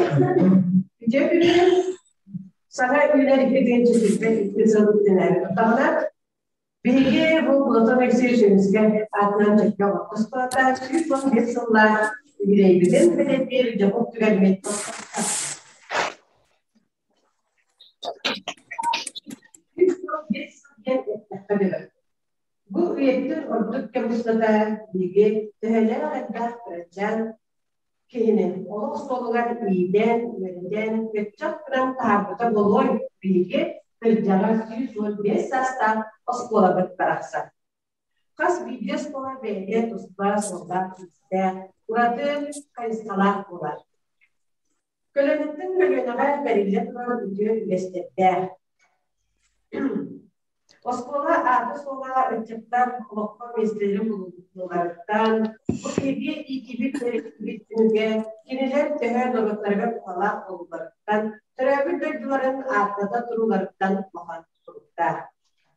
Үтүө күнүнэн саҥа үүнэр 2022 сыл бүтэнээбит биһиги бу Платон Алексеевич Эмискэ аатынан чөккө оттоспота 115 сыллаах үбүлүөйбүтүн бэлиэтиир дьоһун түгэммит 115 сыл диэн эттэххэ дылы. Бу үйэттэн ордук кэм устата биһиги төһөлөөх элбэх кырачаан киһини олох суолугар иитэн, үөрэтэн, көччөх гынан таһаарбыта буолуой биһиги кырдьаҕас 115 саастаах оскуолабыт барахсан. Хас биирдии оскуола бэйэтэ туспа суоллаах-иистээх, ураты хайысхалаах буолар. Көлүөнэттэн көлүөнэҕэ бэриллэ турар үтүө үгэстэрдээх. Оскуола аата-суола ыччаттар олоххо миэстэлэрин булууларыттан, бу биһиги иитиибит төрүттүүбүт түмүгэ кинилэр төһө норуоттарыгар туһалаах буолууларыттан, төрөөбүт дойдуларын ааттата турууларыттан улахан тутулуктаах.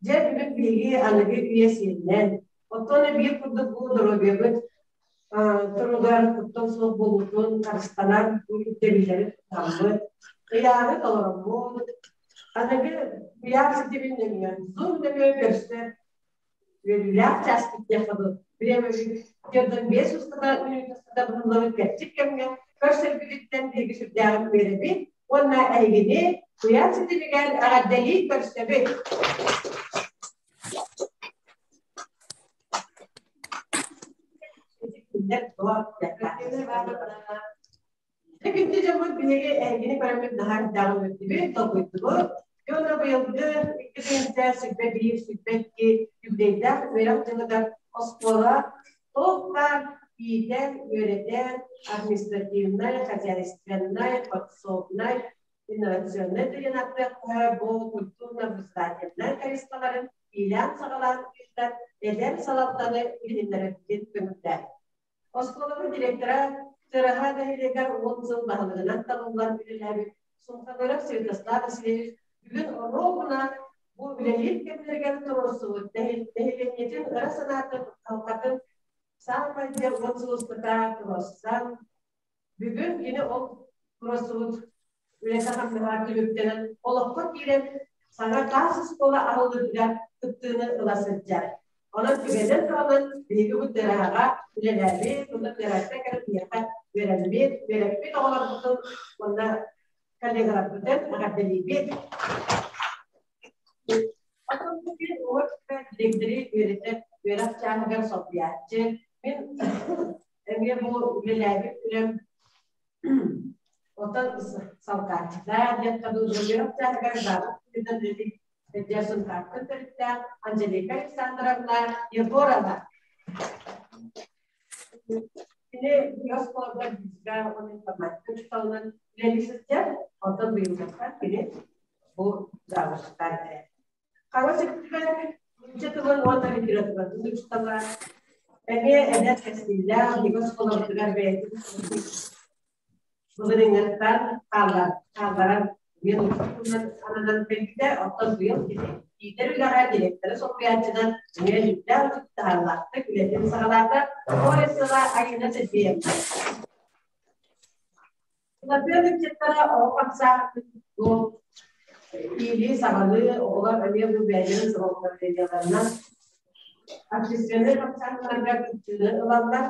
Дьэ, бүгүн биһиги аныгы үйэ сиэринэн, оттон биир курдук бу доруобуйабыт туругар куттал суох буолуутун харыстанар бу ирдэбиллэри тутаммыт, ыйааҕы толороммут, аныгы куйаар ситимин нөҥүө, Zoom нөҥүө көрсөр үөрүүлээх чааспыт диэххэ дылы, бириэмэбит 45 устата мүнүүтэ устата быһыллыбыт кэрчик кэмҥэ көрсөрбүтүттэн биһиги сүрдээҕин үөрэбит уонна эһигини куйаар ситимигэр эҕэрдэлии көрсөбүт. Күндү дьоммут биһиги эһигини көрөммүт наһаа элбэҕи үөрдүбүт, толкуйдубут. Уонна быйылгы 2021 22 юбилейдаах үөрэх дьылыгар оскуола туох баар иитэн, үөрэтэн, административнай, хозяйственнай, подсобнай, инновационнай тренаттыахтара бу культурно-образовательнай хайысхаларын иилээн-саҕалаан ыытар эдэр салалтаны билиһиннэрэрбитин көҥүллээн. Оскуолабыт директора Тыараһа нэһилиэгэр 10 сыл баһылыгынан талыллан үлэлээбит Султанаров Святослав Васильевич бүгүн оруобуна бу үлэлиир кэмнэригэр туруорсубут нэһилиэнньэтин ыра санаатын халҕатын саамай диэн 10 сыл устата туруорсан Бүгүн кини ол туруорсубут үлэтэ-хамнаһа түмүктэнэн олоххо киирэн саҥа таас оскуола аһыллыытыгар кыттыыны ыла сылдьар. Онон түгэнэн туһанан биһиги бу Тыараһаҕа үлэлээбит, уонна Тыараһаттан кэлэн биһиэхэ үөрэммит, үөрэппит оҕолорбутун уонна коллегаларбытын эҕэрдэлиибит. Оттон бу күн уот дириэктэри үөрэтэр үөрэх чааһыгар солбуйааччы мин эмиэ бу үлэлээбит үлэм оттон салгааччыта диэн үөрэх чааһыгар баабыт Сунтаартан төрүттээх Анжелика Александровна Егорова. Кини оскуолага физика уонна информатика учууталынан үлэлии сылдьар, онтон быйылгыттан кини бу завучтаан эрэр. Хаҥас өттүгэр нуучча тылын уонна литературатын учуутала, эмиэ эдэр кэскиллээх биһиги оскуолабытыгар бэйэтин былырыыҥҥыттан хаалларан эмиэ нуучча тылынан ананан кэлбитэ, оттон быйыл кини иитэр үлэҕэ директора солбуйааччынан эмиэ сүрдээх таһаарыылаахтык үлэтин саҕалаата. Борисова Айыына Сергеевна. Лапыан ыччаттара оҕо хамсааһынын бу иилии-саҕалыы оҕолор эмиэ бу бэйэлэрин самоуправлениеларынан общественнай хамсааһыннарга кыттыыны ылаллар.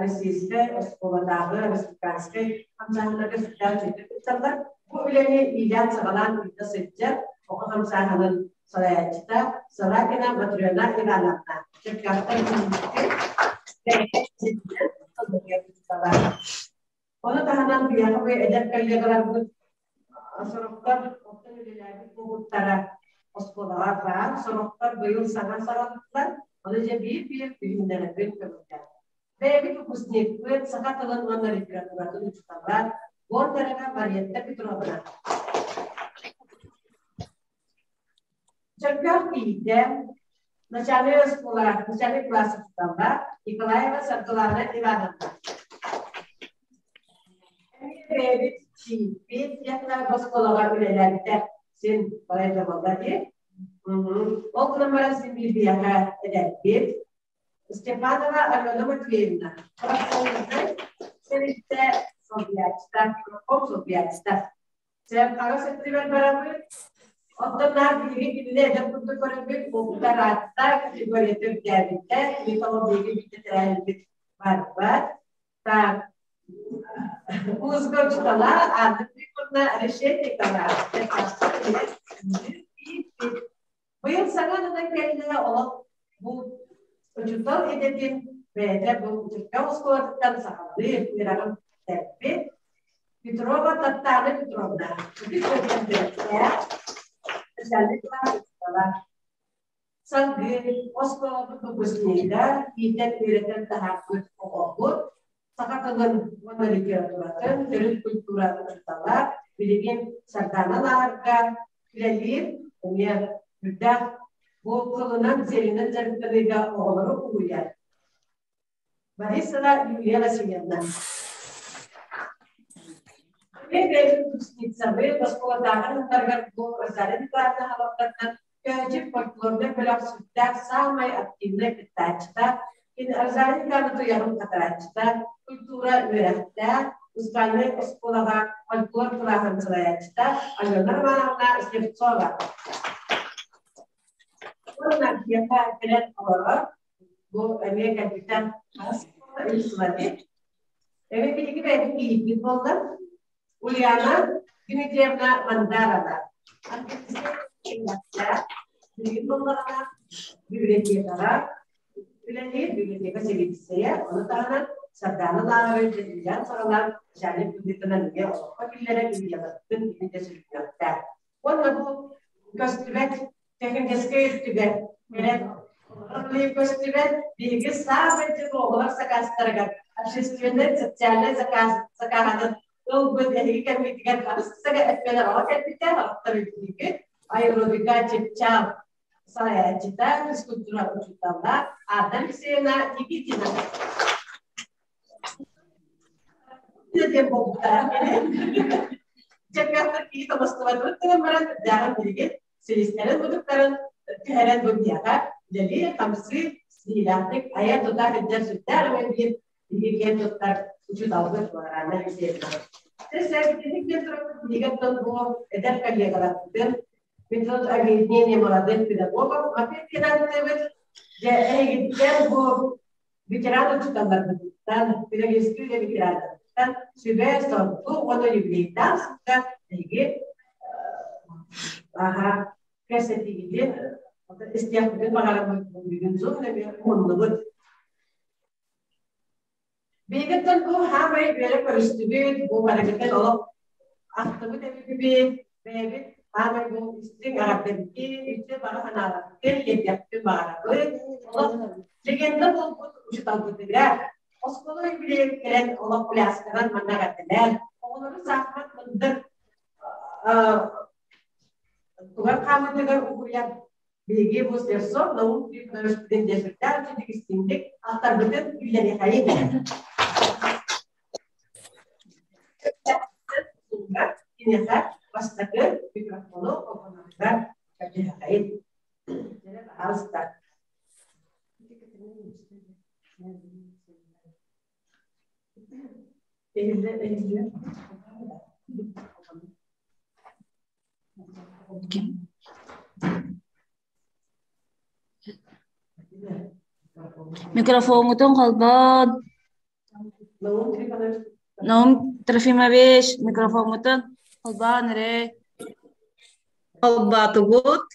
Российскай, оскуолатааҕы, республиканскай хамсааһыннарга сүрдээх үчүгэйдик кытталлар. Бу үлэни иилээн-саҕалаан ыыта сылдьар оҕо хамсааһынын салайааччыта Соракина Матрена Ивановна. Чөркөөхтөн Ону таһынан биһиэхэ бу эдэр коллегаларбыт сорохтор оттон үлэлээбит буолбуттара оскуолаҕа баар, сорохтор быйыл саҥа саҕалыыллар, ону дьэ биир-биир күһүннэрэрбин көҥүллээх. Бэйэбит выпускникпыт, саха тылын уонна литературатын учуутала Бондарева Мариетта Петровна. Чөркөөх киһитэ, начальнай оскуола, начальный класс учуутала Николаева Саргылана Ивановна. Эмиэ бэйэбит чииппит диэххэ оскуолаҕа үлэлээбитэ син балайда буолла дии. Ол гынан баран син биир биһиэхэ эдэрбит. Степанова Алена Матвеевна. Тэрилтэ солбуйааччыта, профком солбуйааччыта. Сен хаҕас өттүгэр барабыт. Оттон наар биһиги кинини эдэр курдук көрөбүт, уопута категорията үрдээбитэ, кини тоҕо биһиги биирдэ тэрээһиммит барбат. Так, музыка учутала Анна Трифоновна Решетникова. Быйыл саҥа ананан кэллэ олох бу учуутал идэтин бэйэтэ бу Чөркөөх оскуолатыттан сахалыы үөрэҕин бүтэрбит Петрова Таттаана Петровна үтүк көрдөрбүттээх начальник кылаас учуутала. Салгыы оскуолабыт выпускнига иитэн үөрэтэн таһаарбыт оҕобут саха тылын уонна литературатын, төрүт культура учуутала билигин Сардаана Лааҕырга үлэлиир, эмиэ үрдээх бу тылынан, сиэринэн дьарыктаныыга оҕолору уһуйар. Борисова Юлия Васильевна. Бэйбэйин выпускницабыт оскуолатааҕы сылларыгар бу Розалия Николаевна халаптарынан Көөчүк фольклорнай бөлөх сүрдээх саамай активнай кыттааччыта, кини Розалия Николаевна туйаҕын хатарааччыта, культура үөрэхтээх, музыкальнай оскуолаҕа фольклор кылааһын салайааччыта Алена Романовна Слепцова. Уонна биһиэхэ кэлэн олорор бу эмиэ кэлбитэ үс сыла. Эми биһиги бэйэбит киһиппит буолла. Ульяна Дмитриевна Мандарова. Билигин буоллаҕына библиотекаҕа үлэлиир, библиотека сэбиэдиссэйэ, ону таһынан Сардаана лааҕыры дьэллээн саҕалаан начальник быһыытынан эмиэ олоххо киллэрэн идеяларбытын кини да сүрүннүөхтээх. Уонна бу көстүбэт техническэй өттүгэр кэлэн көстүбэт биһиги саамай дьыл оҕолор сакаастарыгар общественнай социальнай заказ сакааһын ылбыт эһиги кэммитигэр харыс сага эппэлэр оҕо кэлбитэ оттор үтүгүт аэробика чыпчаал салайааччыта физкультура учуутала Анна Алексеевна Никитина диэн буолбуттара. Дьэккэхтэр киһи тоҕустубатыбыт гынан баран дьааҕын билигин силистэрин мутуктарын түһэрэн бу биһиэхэ үлэлии, хамсыы, ситиһиилээхтик айа-тута сылдьар сүрдээх үчүгэй биир биһиги киэн туттар учууталбыт Анна Алексеевна. Сэргитинник диэн турабыт биһиги оттон бу эдэр коллегаларбытын метод объединения молодых педагогов ответственностыбыт. Дьэ, эһигиттэн бу ветеран учууталларбытыттан, педагогическай үлэ ветераннарыттан сүбэ-соргу уонна юбилейдаах сылга эһиги аха кэпсэтиигитин истиэхпитин баҕарабыт бүгүн сун муннубут. Биһигиттэн бу хаамай үөрэ көрүстүбүт, бу барыгытын олох ахтыбыт эбиппит, бэйэбит хаамай бу истиҥ эҕэрдэбитин, үтүө баҕа санааларбытын тиэрдиэхпитин баҕарабыт. Олох легенда буолбут учууталбытыгар оскуола юбилейын кэлэн олох плясканан манна эҕэрдэлээн, оҕолору саахымат мындыр тугар хаамыытыгар угуйан биһиги бу Слепцов Наум Трифонович диэн сүрдээх истиҥник ахтарбытын үллэриэхэйин. Киниэхэ бастакы микрофону холбоноругар көрдөһөҕөйүн. Пожалуйста. Микрофоҥҥутун холбоон. Наум Трофимович, микрофоҥҥутун холбоон эрэ. Холбоотугут.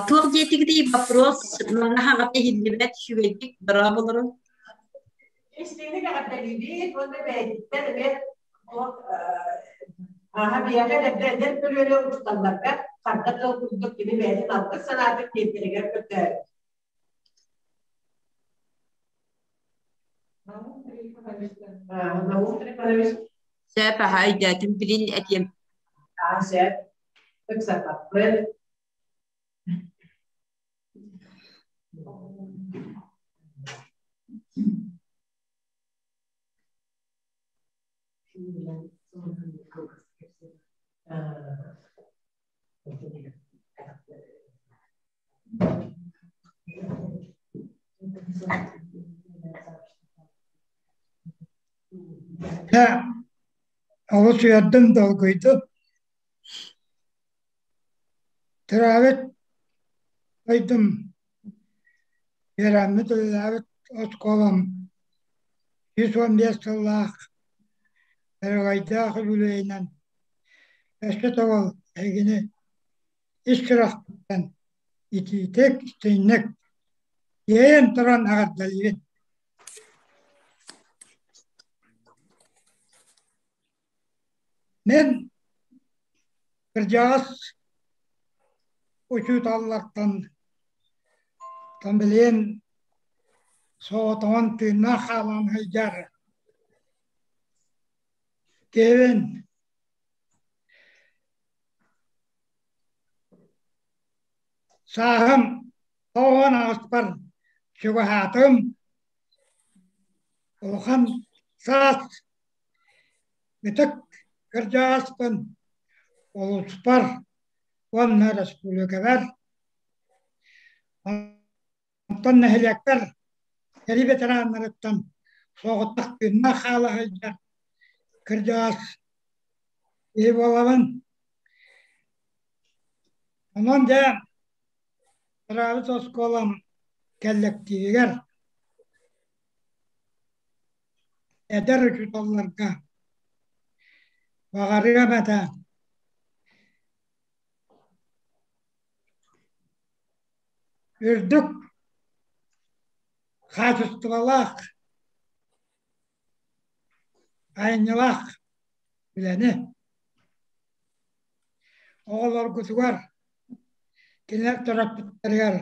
Туох диэтигитий вопрос манна хаҕата иһиллибэт үчүгэйдик дорооболорун. Истиҥник эҕэрдэлиибит уонна бэйэтиттэн эмиэ Аха биһиэхэ эрдэ эдэр көлүөнэ учууталларга харда тыл курдук кини бэйэтин алгыс санаатын тиэрдэригэр көрдөөбүт. Наум Трифонович. Сөп, аха өйдөөтүм, билин этиэм. Аа, сөп. Ыксаппаппын. Олус үөрдүм, долгуйдум. Төрөөбүт дойдум, үөрэммит, үлэлээбит оскуолам 115 сыллаах өрөгөйдөөх үбүлүөйүнэн өссө төгүл эһигини ис сүрэхпиттэн итиитик, истиҥник иэйэн туран эҕэрдэлиибин. Мин кырдьаҕас учууталлартан билигин соҕотоҕун тыыннаах хаалан сылдьар киһибин. Сааһым 98-пар чугаһаатым. Улахан саас ытык кырдьаҕаспын улууспар уонна республикабар, онтон нэһилиэкпэр сэрии ветераннарыттан соҕотох тыыннаах хаала сылдьар кырдьаҕас киһи буолабын. Онон дьэ төрөөбүт оскуолам кэллэктиибигэр эдэр учууталларга баҕарыам этэ үрдүк хаачыстыбалаах айымньылаах үлэни оҕолоргутугар кинилэр төрөппүттэригэр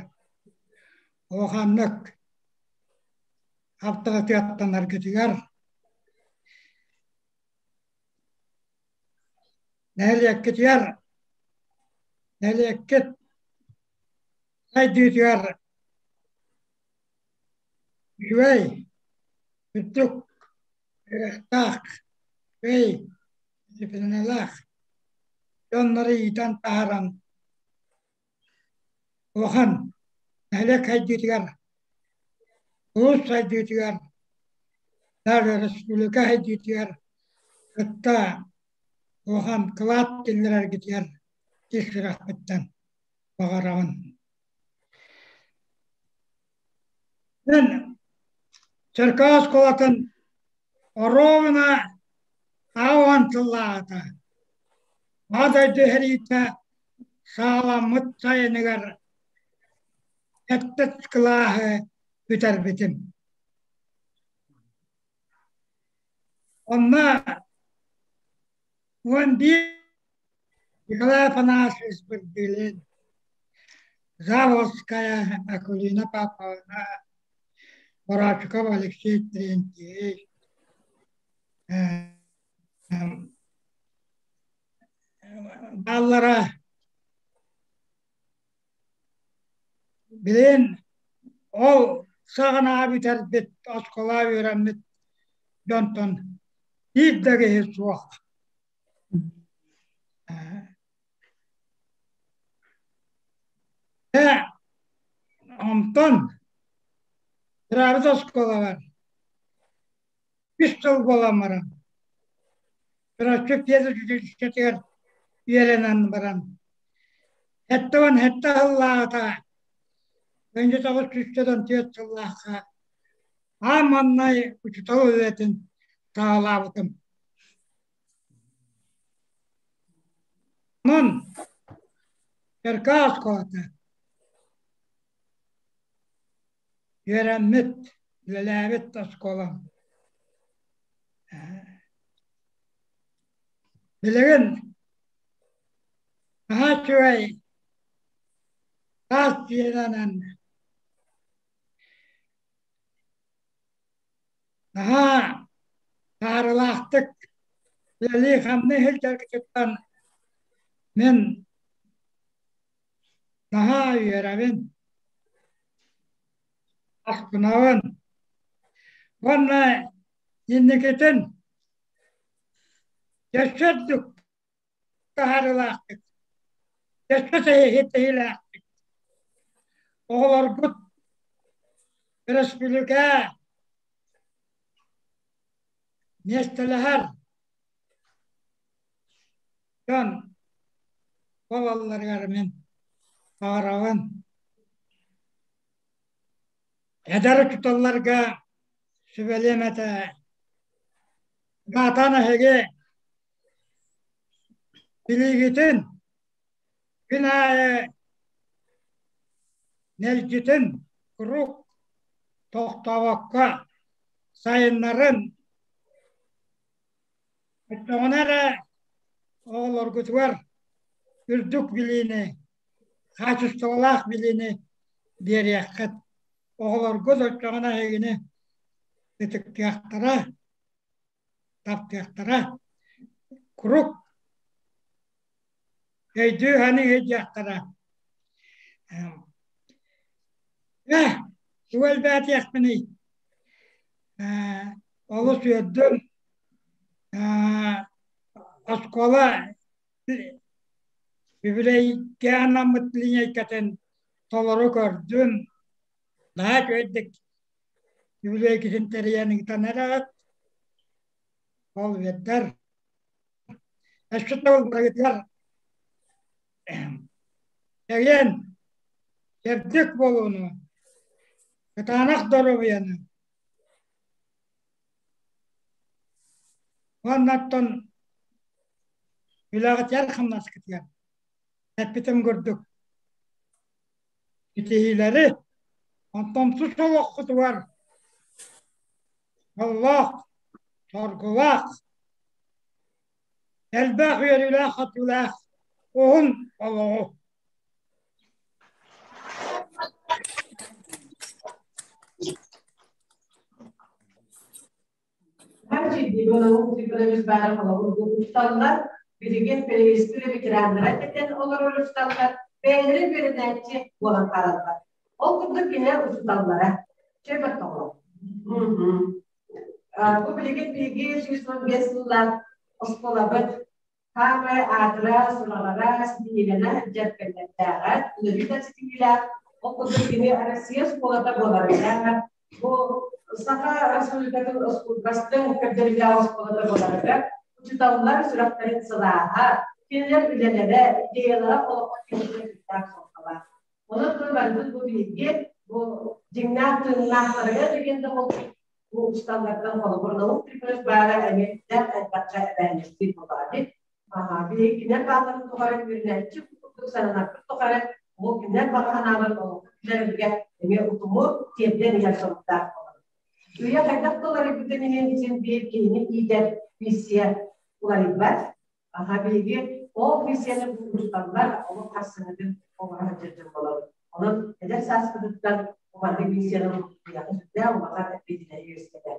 улаханнык аптарытыаттанаргытыгар нэһилиэккитигэр нэһилиэккит сайдыытыгар үчүгэй үрдүк үөрэхтээх үчүгэй дисциплиналаах дьоннору иитэн таһааран улахан нэһилиэк сайдыытыгар, улуус сайдыытыгар, республика сайдыытыгар кытта улахан кылаат киллэрэргитигэр ис сүрэхпиттэн баҕарабын. Мин Черкас оскуолатын оруобуна 80 сыллааҕыта Аҕа дойду сэриитэ саҕаламмыт сайыныгар сэттис кылааһы бүтэрбитим. Онно 11 Николай Афанасьевич Бырдылин, Заволжская Акулина Павловна, Барашков Алексей Терентьевич, бааллара. Билигин ол саҕана бүтэрбит, оскуола үөрэммит дьонтон биир да киһи суох. Ээ, онтон кыраабыт оскуолабар үс сыл буолан баран, Чурапчы педучилищетыгар үөрэнэн баран, 77 сыллааҕыта, 1994 сыллаахха аан маҥнай учуутал үлэтин саҕалаабытым. Онон РК оскуолата үөрэммит, үлэлээбит оскуолам. Билигин наһаа үчүгэй таас дьиэлэнэн наһаа таарылаахтык үлэлии-хамныы сылдьаргытыттан мин наһаа үөрэбин, астынабын уонна инникитин өссө үрдүк таһаарыылаахтык, өссө ситиһиилээхтик оҕолоргут өрөспүүбүлүкэ миэстэлэһэр. дьон буолалларыгар мин баҕарабын. Эдэр учууталларга сүбэлиэм этэ, Гаатан эһиги билиигитин күн аайы мэлдьитин куруук тохтообокко сайыннарын, оччоҕуна эрэ оҕолоргутугар үрдүк билиини, хаачыстыбалаах билиини биэриэххит. Оҕолоргут оччоҕуна эһигини ытыктыахтара, таптыахтара. Куруук өйдүү-саныы сылдьыахтара. Ээ, тугу элбээтиэхпиний? Олус үөрдүм. Оскуола үбүлүөйгэ анаммыт линейкатын толору көрдүм. Наһаа үчүгэйдик үбүлүөйгүтүн тэрийэн ыытан эрэҕит. Ол үөрдэр. Өссө тылбытыгар Кэлиэн чэбдик буолууну, кытаанах доруобуйаны уонна оттон үлэҕитигэр-хамнаскытыгар эппитим курдук ситиһиилэри, онтон тус олоххутугар дьоллоох, соргулаах, элбэх үөрүүлээх-хотуулаах уһун олоҕу. Билигин педагогическай ветераннара кэтэн олорор учууталлар бэйэлэрин үөрэнээччи буолан хаалаллар. Ол курдук кинилэр учууталлара. Чэ баттоҕо. Бу билигин биһиги 115 сыллаах оскуолабыт Хаамай аатыра, сураҕара, ситиһиилэнэ сылдьар кэллэрдээҕэ, үлэлии да ситиһиилээх. Ол курдук кини Россия оскуолата буоларыгар, бу Саха Республикатын бастыҥ көрдөрүүлээх оскуолата буоларыгар учууталлар сүрэхтэрин сылааһа, кинилэр үлэлэрэ, идеялара олоххо киирбитэ сүрдээх суолталаах. Онон барыбыт бу биһиги бу дьиҥнээх тыыннаахтарыгар легенда буолбут бу учууталлартан холобур наук приказ баара эмиэ элбэххэ эбээннэстиир буолаҕа биһиги кинилэр баалларын тухары үөрэнээччи курдук сананарбыт тухары ол кинилэр баҕа санааларын олоххо киллэрэргэ эмиэ утуму тиэрдэн иһэр соруктаах буолар. Үйэ хайдах да уларыйбытын иһин син биир киһини иитэр миссия уларыйбат. Аха биһиги ол миссияны усталлар олох харсыһытын оҥоро сылдьар дьон буолабыт. Онон эдэр сааспытыттан маннык миссияны сүрдээх улахан эппиэтинэһи үөскэтэр.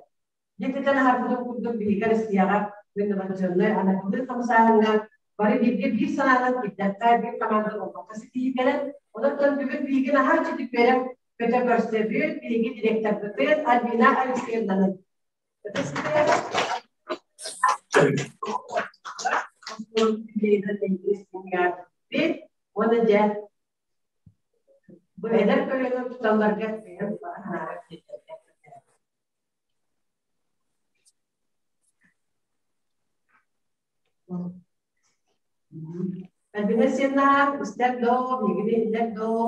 Дьиэтиттэн аһарбытын курдук биһиги Россияҕа инновационнай аныгылыы хамсааһыҥҥа бары бииргэ биир санаанан киирдэххэ, биир команда буолбакка ситиһии кэлэн, онон бүгүн биһиги наһаа үчүгэй үөрэх көтө көрсөбүт, биһиги директорбытын Альбина Алексеевнаны. Уонна дьэ бу эдэр көлүөнэ туталларга бэйэм санаабар Альбина Сена, истэр доо, биһигини иһиллэр доо.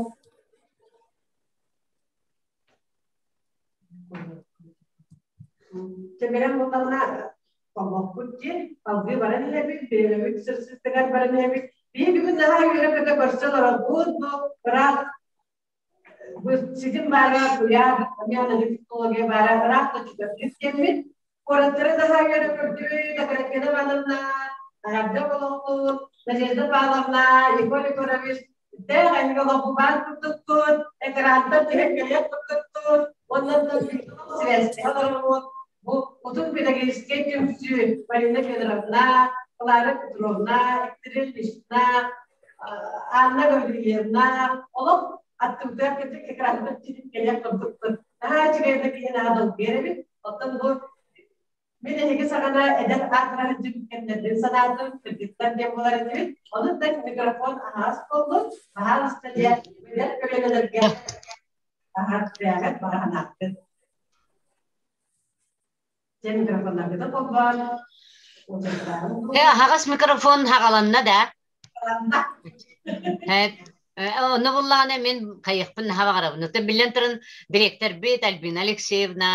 Чэмэрэн буоллаҕына холбоппут диэн салгыы баран иһэбит, бириэмэбит сырсыттыгар баран иһэбит. Биһи бүгүн наһаа үөрэ-көтө көрсөн олорбут, бу ыраах Бу ситим баара, куйаар, аныгы технология баара ыраах да чугастык кэммит. Куораттары наһаа үөрэ көрдүбүт, Аграфена Ивановна, Таһырдьа олохпут, Надежда Павловна, Егор Егорович, дээх эһиги олохпут курдуккут, экраntан түһэн кэлиэх курдуккут, уонна сибээстэһэ олоробут. Бу Утум педагогическай түмсүү Марина Федоровна, Клара Петровна, Екатерина Ильинична, Анна Гаврильевна олох аттыбытыгар кытта экранынан кэлиэх курдукпут. Наһаа үчүгэй да киһи наһаа долгуйар эбит. Оттон бу мин эһиги саҕана эдэр аатырар кэмнэрбин санаатым, кыргыттар диэн буолар этибит. Онон да микрофон аһаас буоллун, баһаалыста диэн эдэр көлүөнэлэргэ аһаат бэйэҕит баҕа санааккыт. Дьэ микрофоннаргыта холбоон. Аһаҕас микрофон хаҕаланна да? Онно буллаҕына мин хайыахпын наһаа баҕарабын. Оттон биллэн туран дириэктэрбит Альбина Алексеевна,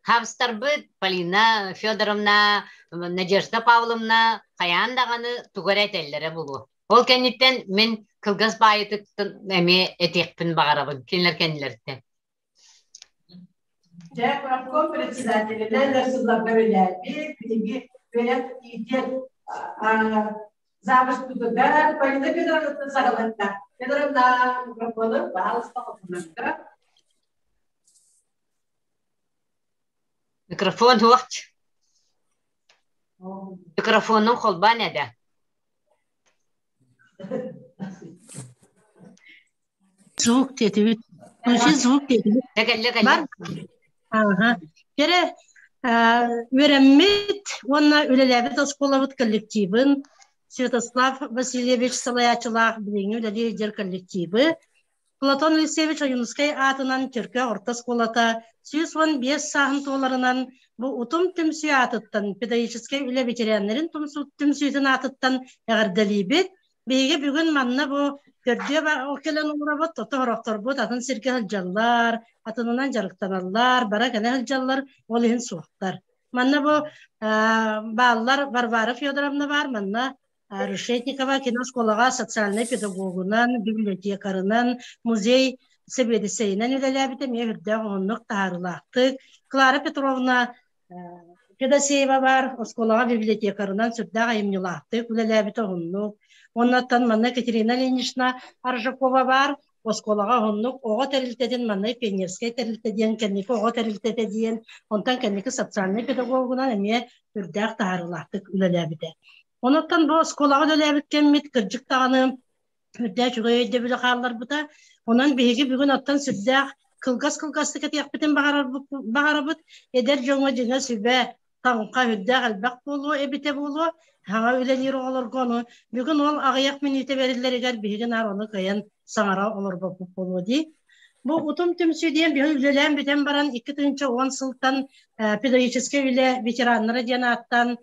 хабстарбыт Полина Федоровна, Надежда Павловна хайаан даҕаны тугу эрэ этэллэрэ буолуо. Ол кэнниттэн мин кылгас баайытыттан эмиэ этиэхпин баҕарабын кинилэр кэннилэриттэн. Дьэ, профком председателинэн өр сылларга үлэлээбит, биһиги үөрэх иитиэн завуспутугар Полина Федоровна саҕаланна. Федоровна микрофону баһаалыста холбонорго. Микрофон суох. Микрофонун холбоон эдэ. Звук диэтибит. Включи звук диэтибит. Кэллэ кэллэ. Бар. Ага. Кэрэ үөрэммит уонна үлэлээбит оскуолабыт коллективын Святослав Васильевич салайааччылаах билиҥҥи үлэлиир дьэр коллективы Платон Алексеевич Ойуунускай аатынан Чөркө орто оскуолата 115 сааһын туоларынан бу Утум түмсүү аатыттан педагогическай үлэ ветераннарын түмсүүтүн аатыттан эҕэрдэлиибит. Биһиги бүгүн манна бу төрдүө кэлэн олоробут, тото сорохторбут атын сиргэ сылдьаллар, атынынан дьарыктаналлар, бара кэлэ сылдьаллар, ол иһин суохтар. Манна бу бааллар Варвара Федоровна баар, манна Решетникова кинооскуолаҕа социальнай педагогунан, библиотекарынан, музей сэбиэдиссэйинэн үлэлээбитэ эмиэ үрдээх уһуннук таһаарыылаахтык. Клара Петровна Федосеева баар оскуолаҕа библиотекарынан сүрдээх айымньылаахтык үлэлээбитэ уһуннук. Оннуттан манна Екатерина Ильинична Аржакова баар оскуолаҕа уһуннук оҕо тэрилтэтин манна пионерскай тэрилтэ диэн кэнники оҕо тэрилтэтэ диэн онтон кэнники социальнай педагогунан эмиэ үрдээх таһаарыылаахтык үлэлээбитэ. Онуттан бу оскуолаҕа үлэлээбит кэммит кырдьык даҕаны үрдээх үчүгэй өйдөбүлү хаалларбыта. Онон биһиги бүгүн оттон сүрдээх кылгас-кылгастык этиэхпитин баҕарабыт. Эдэр дьоҥҥо дьиҥэ сүбэ, таҥха үрдээх элбэх буолуо эбитэ буолуо. Саҥа үлэлиир оҕолорго ону бүгүн ол аҕыйах мүнүүтэ бэриллэригэр биһиги наар ону кыайан саҥара олорбоппут буолуо дии. Бу Утум түмсүү диэн биһиги үлэлээн бүтэн баран 2010 сылтан педагогическай үлэ ветераннара диэн ааттаан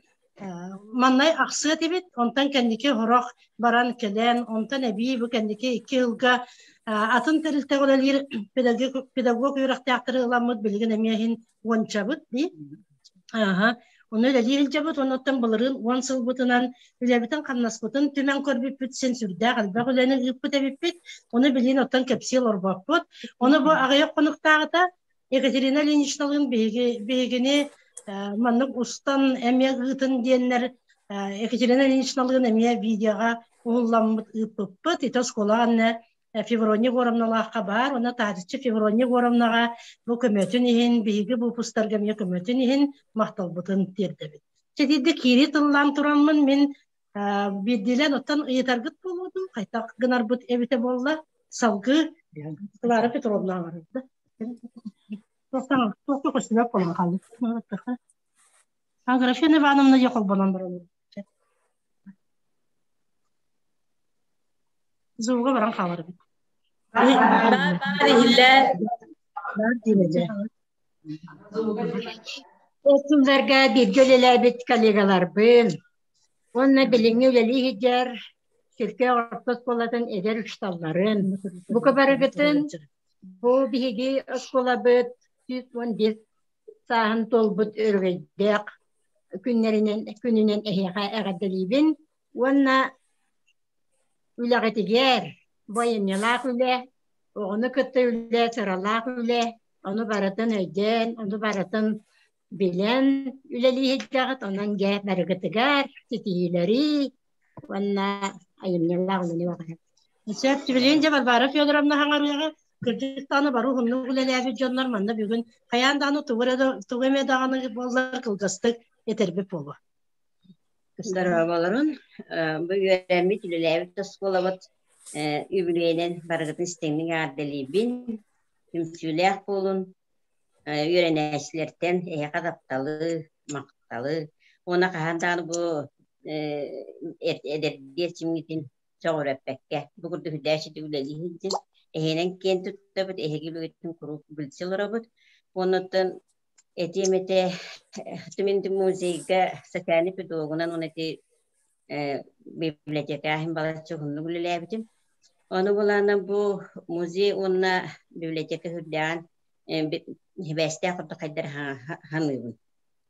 Маннай ахсыа этибит, онтон кэнники сорох баран кэлэн, онтон эбии бу кэнники икки ыалга атын тэрилтэҕэ үлэлиир педагог үөрэхтээхтэри ыламмыт билигин эмиэ иһин уончабыт дии. Аха. Ону үлэлии сылдьабыт, онуттан былырыын уон сылбытынан үлэбитин-хамнаспытын түмэн көрбүппүт син сүрдээх элбэх үлэни ыыппыт эбиппит. Ону билигин оттон кэпсии олорбоппут. Ону бу аҕыйах хонуктааҕыта Екатерина Ильиничналыын биһигини маннык устан эмиэ ыытын диэннэр Екатерина Ильиничналыын эмиэ видеоҕа уһулламмыт ыыппыппыт. Ити оскуола анна Феврония Егоровналаахха баар. Уонна таһыччы Феврония Егоровнаҕа бу көмөтүн иһин, биһиги выпустарга эмиэ көмөтүн иһин махталбытын тиэрдэбит. Чэтиирдэ киири тыллаан тураммын мин биирдиилээн оттон ыйытаргыт буолуо дуу, хайдах гынарбыт эбитэ буолла. Салгыы Клара Петровна аҕарда. Туохта көстүбэт буолан хаалла. Аграфена Ивановна дьэ холбонон баран. Зууга баран хаалар эбит. Баар баар иһиллэр. Баар диибэ Сылларга бииргэ үлэлээбит коллегаларбын уонна билиҥҥи үлэлии сылдьар Сүркэ орто оскуолатын эдэр учууталларын бука барыгытын бу биһиги оскуолабыт 115 сааһын туолбут өрөгөйдөөх күннэринэн күнүнэн эһиэхэ эҕэрдэлиибин уонна үлэҕитигэр бу айымньылаах үлэ, оҕону кытта үлэ, сыралаах үлэ, ону барытын өйдөөн, ону барытын билэн үлэлии сылдьаҕыт, онон дьэ барыгытыгар ситиһиилэри уонна айымньылаах үлэни баҕарабын. Сөп, билигин дьэ Варвара Федоровна хаҥарыаҕа кырдьык даҕаны бары уһуннук үлэлээбит дьоннор манна бүгүн хайаан даҕаны тугу эрэ тугу эмэ даҕаны буоллар кылгастык этэрбит буолуо. Дорооболорун, бу үөрэммит, үлэлээбит оскуолабыт үбүлүөйүнэн барыгытын истиҥник эҕэрдэлиибин, түмсүүлээх буолун, үөрэнээччилэртэн эһиэхэ тапталы, махталы уонна хаһан даҕаны бу эдэрдии эрчимҥитин сөҕүрэппэккэ, бу курдук үрдээччитик үлэлии сылдьын, эһиэнэн киэн туттабыт, эһиги үлэҕитин куруук билсэ олоробут. Уонна оттон Этиэм этэ, Түмэн музейга социальный педагогунан уонна ити библиотекаһын балачча уһуннук үлэлээбитим. Ону булаана бу музей уонна библиотека үрдээҕин сибээстээх курдук хайдар ханыыбын.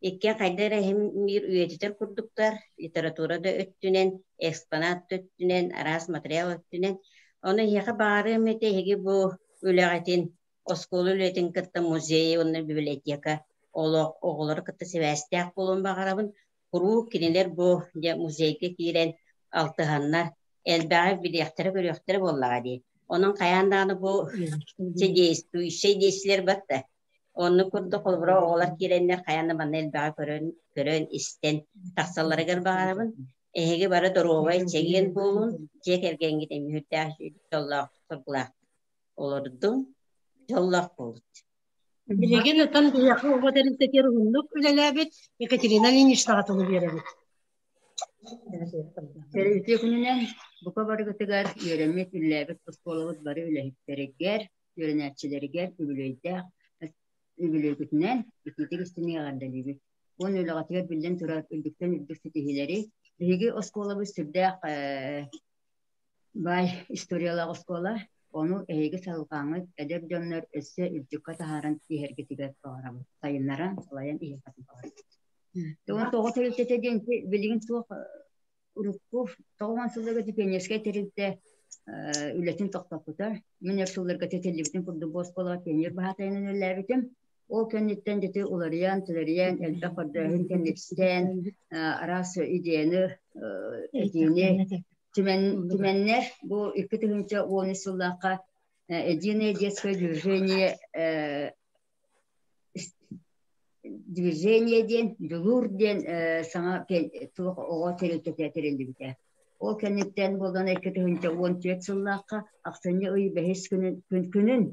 Иккиэн хайда эрэ иһин биир үйэтитэр курдуктар, литература да өттүнэн, экспонат да өттүнэн, араас материал өттүнэн. Ону эһиэхэ баҕарыам этэ эһиги бу үлэҕитин оскуола үлэтин кытта музей уонна библиотека олох оҕолору кытта сибээстээх буолуон баҕарабын. Куруук кинилэр бу дьэ музейга киирэн алтыһаннар элбэҕи билиэхтэрэ-көрүөхтэрэ буоллаҕа дии. Онон хайаан даҕаны бу действующай диэччилэр батта. Оннук курдук холобура оҕолор киирэннэр хайаан да манна элбэҕи көрөн, көрөн, истэн тахсалларыгар баҕарабын. Эһиги бары доруобай, чэгиэн буолун, дьиэ кэргэҥҥит эмиһүрдээх дьоллоох соргулаах олордуҥ, дьоллоох буолут. Билигин ытан биһиэхэ оҕо тэрилтэтигэр уһуннук үлэлээбит Екатерина Ильиничнаҕа тылы биэрэбит. Тэрилтэ күнүнэн бука барыгытыгар үөрэммит, үлэлээбит оскуолабыт бары үлэһиттэригэр, үөрэнээччилэригэр үбүлүөйдээх үбүлүөйгүтүнэн итиитик истиҥник эҕэрдэлиибит. Уонна үлэҕитигэр биллэн турар үрдүктэн үрдүк ситиһиилэри. Биһиги оскуолабыт сүрдээх баай историялаах оскуола, ону эһиги салҕааҥҥыт эдэр дьоннор өссө үрдүккэ таһааран иһэргитигэр баҕарабыт, сайыннаран, салайан иһиэххитин баҕарабыт. Уон тоҕо тэрилтэтэ диэн билигин суох урукку 90 сылларга пионерскай тэрилтэ үлэтин тохтоппута. Мин өр сылларга тэтиллибитин курдук бу оскуолаҕа пионер баһаатайынан үлэлээбитим. Ол кэнниттэн дьэ уларыйан, төлөрүйэн, элбэх көрдөөһүн кэнниттэн араас идеяны, этиини түмэннэр бу 2013 сыллаахха Единое детское движение движение диэн Дьулуур диэн саҥа туох оҕо тэрилтэтэ тэриллибитэ. Ол кэнниттэн буолан 2014 сыллаахха ахсынньы ый бэһис күнүн күнүн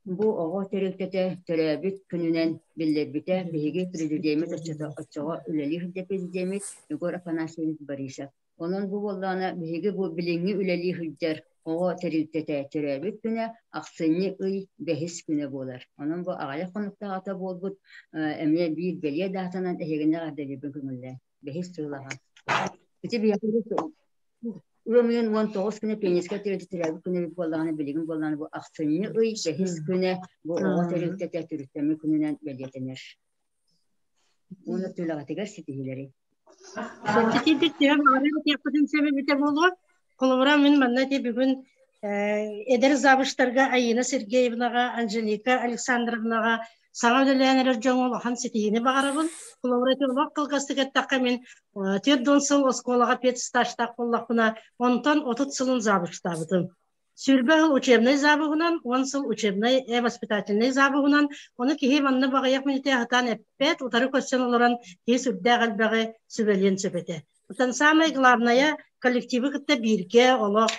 Бу оҕо тэрилтэтэ төрөөбүт күнүнэн биллэрбитэ биһиги президеммит оччоҕо үлэлии сылдьар президеммит Егор Афанасьевич Борисов. Онон бу буоллаҕына биһиги бу билиҥҥи үлэлии сылдьар оҕо тэрилтэтэ төрөөбүт күнэ ахсынньы ый бэһис күнэ буолар. Онон бу аҕыйах хонуктааҕыта буолбут эмиэ биир бэлиэ даатанан эһигини эҕэрдэлиирбин көҥүллээн. Бэһис сылаҕа. Ити биһиги Ыам ыйын 19 күнэ пионерскай тэрилтэ төрөөбүт күнэ эбит буоллаҕына, билигин буоллаҕына бу ахсынньы ый бэһис күнэ бу оҕо тэрилтэтэ төрүттэммит күнүнэн бэлиэтэнэр. Уонна түлэҕитигэр ситиһиилэри. Чэпчэтиитик түһэн баҕарар этиэхпитин сөп эбитэ буолуо. Холобура, мин манна ити бүгүн эдэр завучтарга Айина Сергеевнаҕа, Анжелика Александровнаҕа саҥа үлэлээн эрэр дьоҥҥо улахан ситиһиини баҕарабын. Холобура, ити олох кылгастык эттэххэ, мин 40 сыл оскуолаҕа педстажтаах буоллахпына, онтон 30 сылын завучтаабытым. 20 сыл учебнай завуһунан, 10 сыл учебнай воспитательнай завуһунан, ону киһи манна баҕайах мүнүүтэ сатаан эппэт, утары көрсөн олорон киһи сүрдээх элбэҕи сүбэлиэн сөп этэ. Оттон самое главное, коллективы кытта бииргэ олох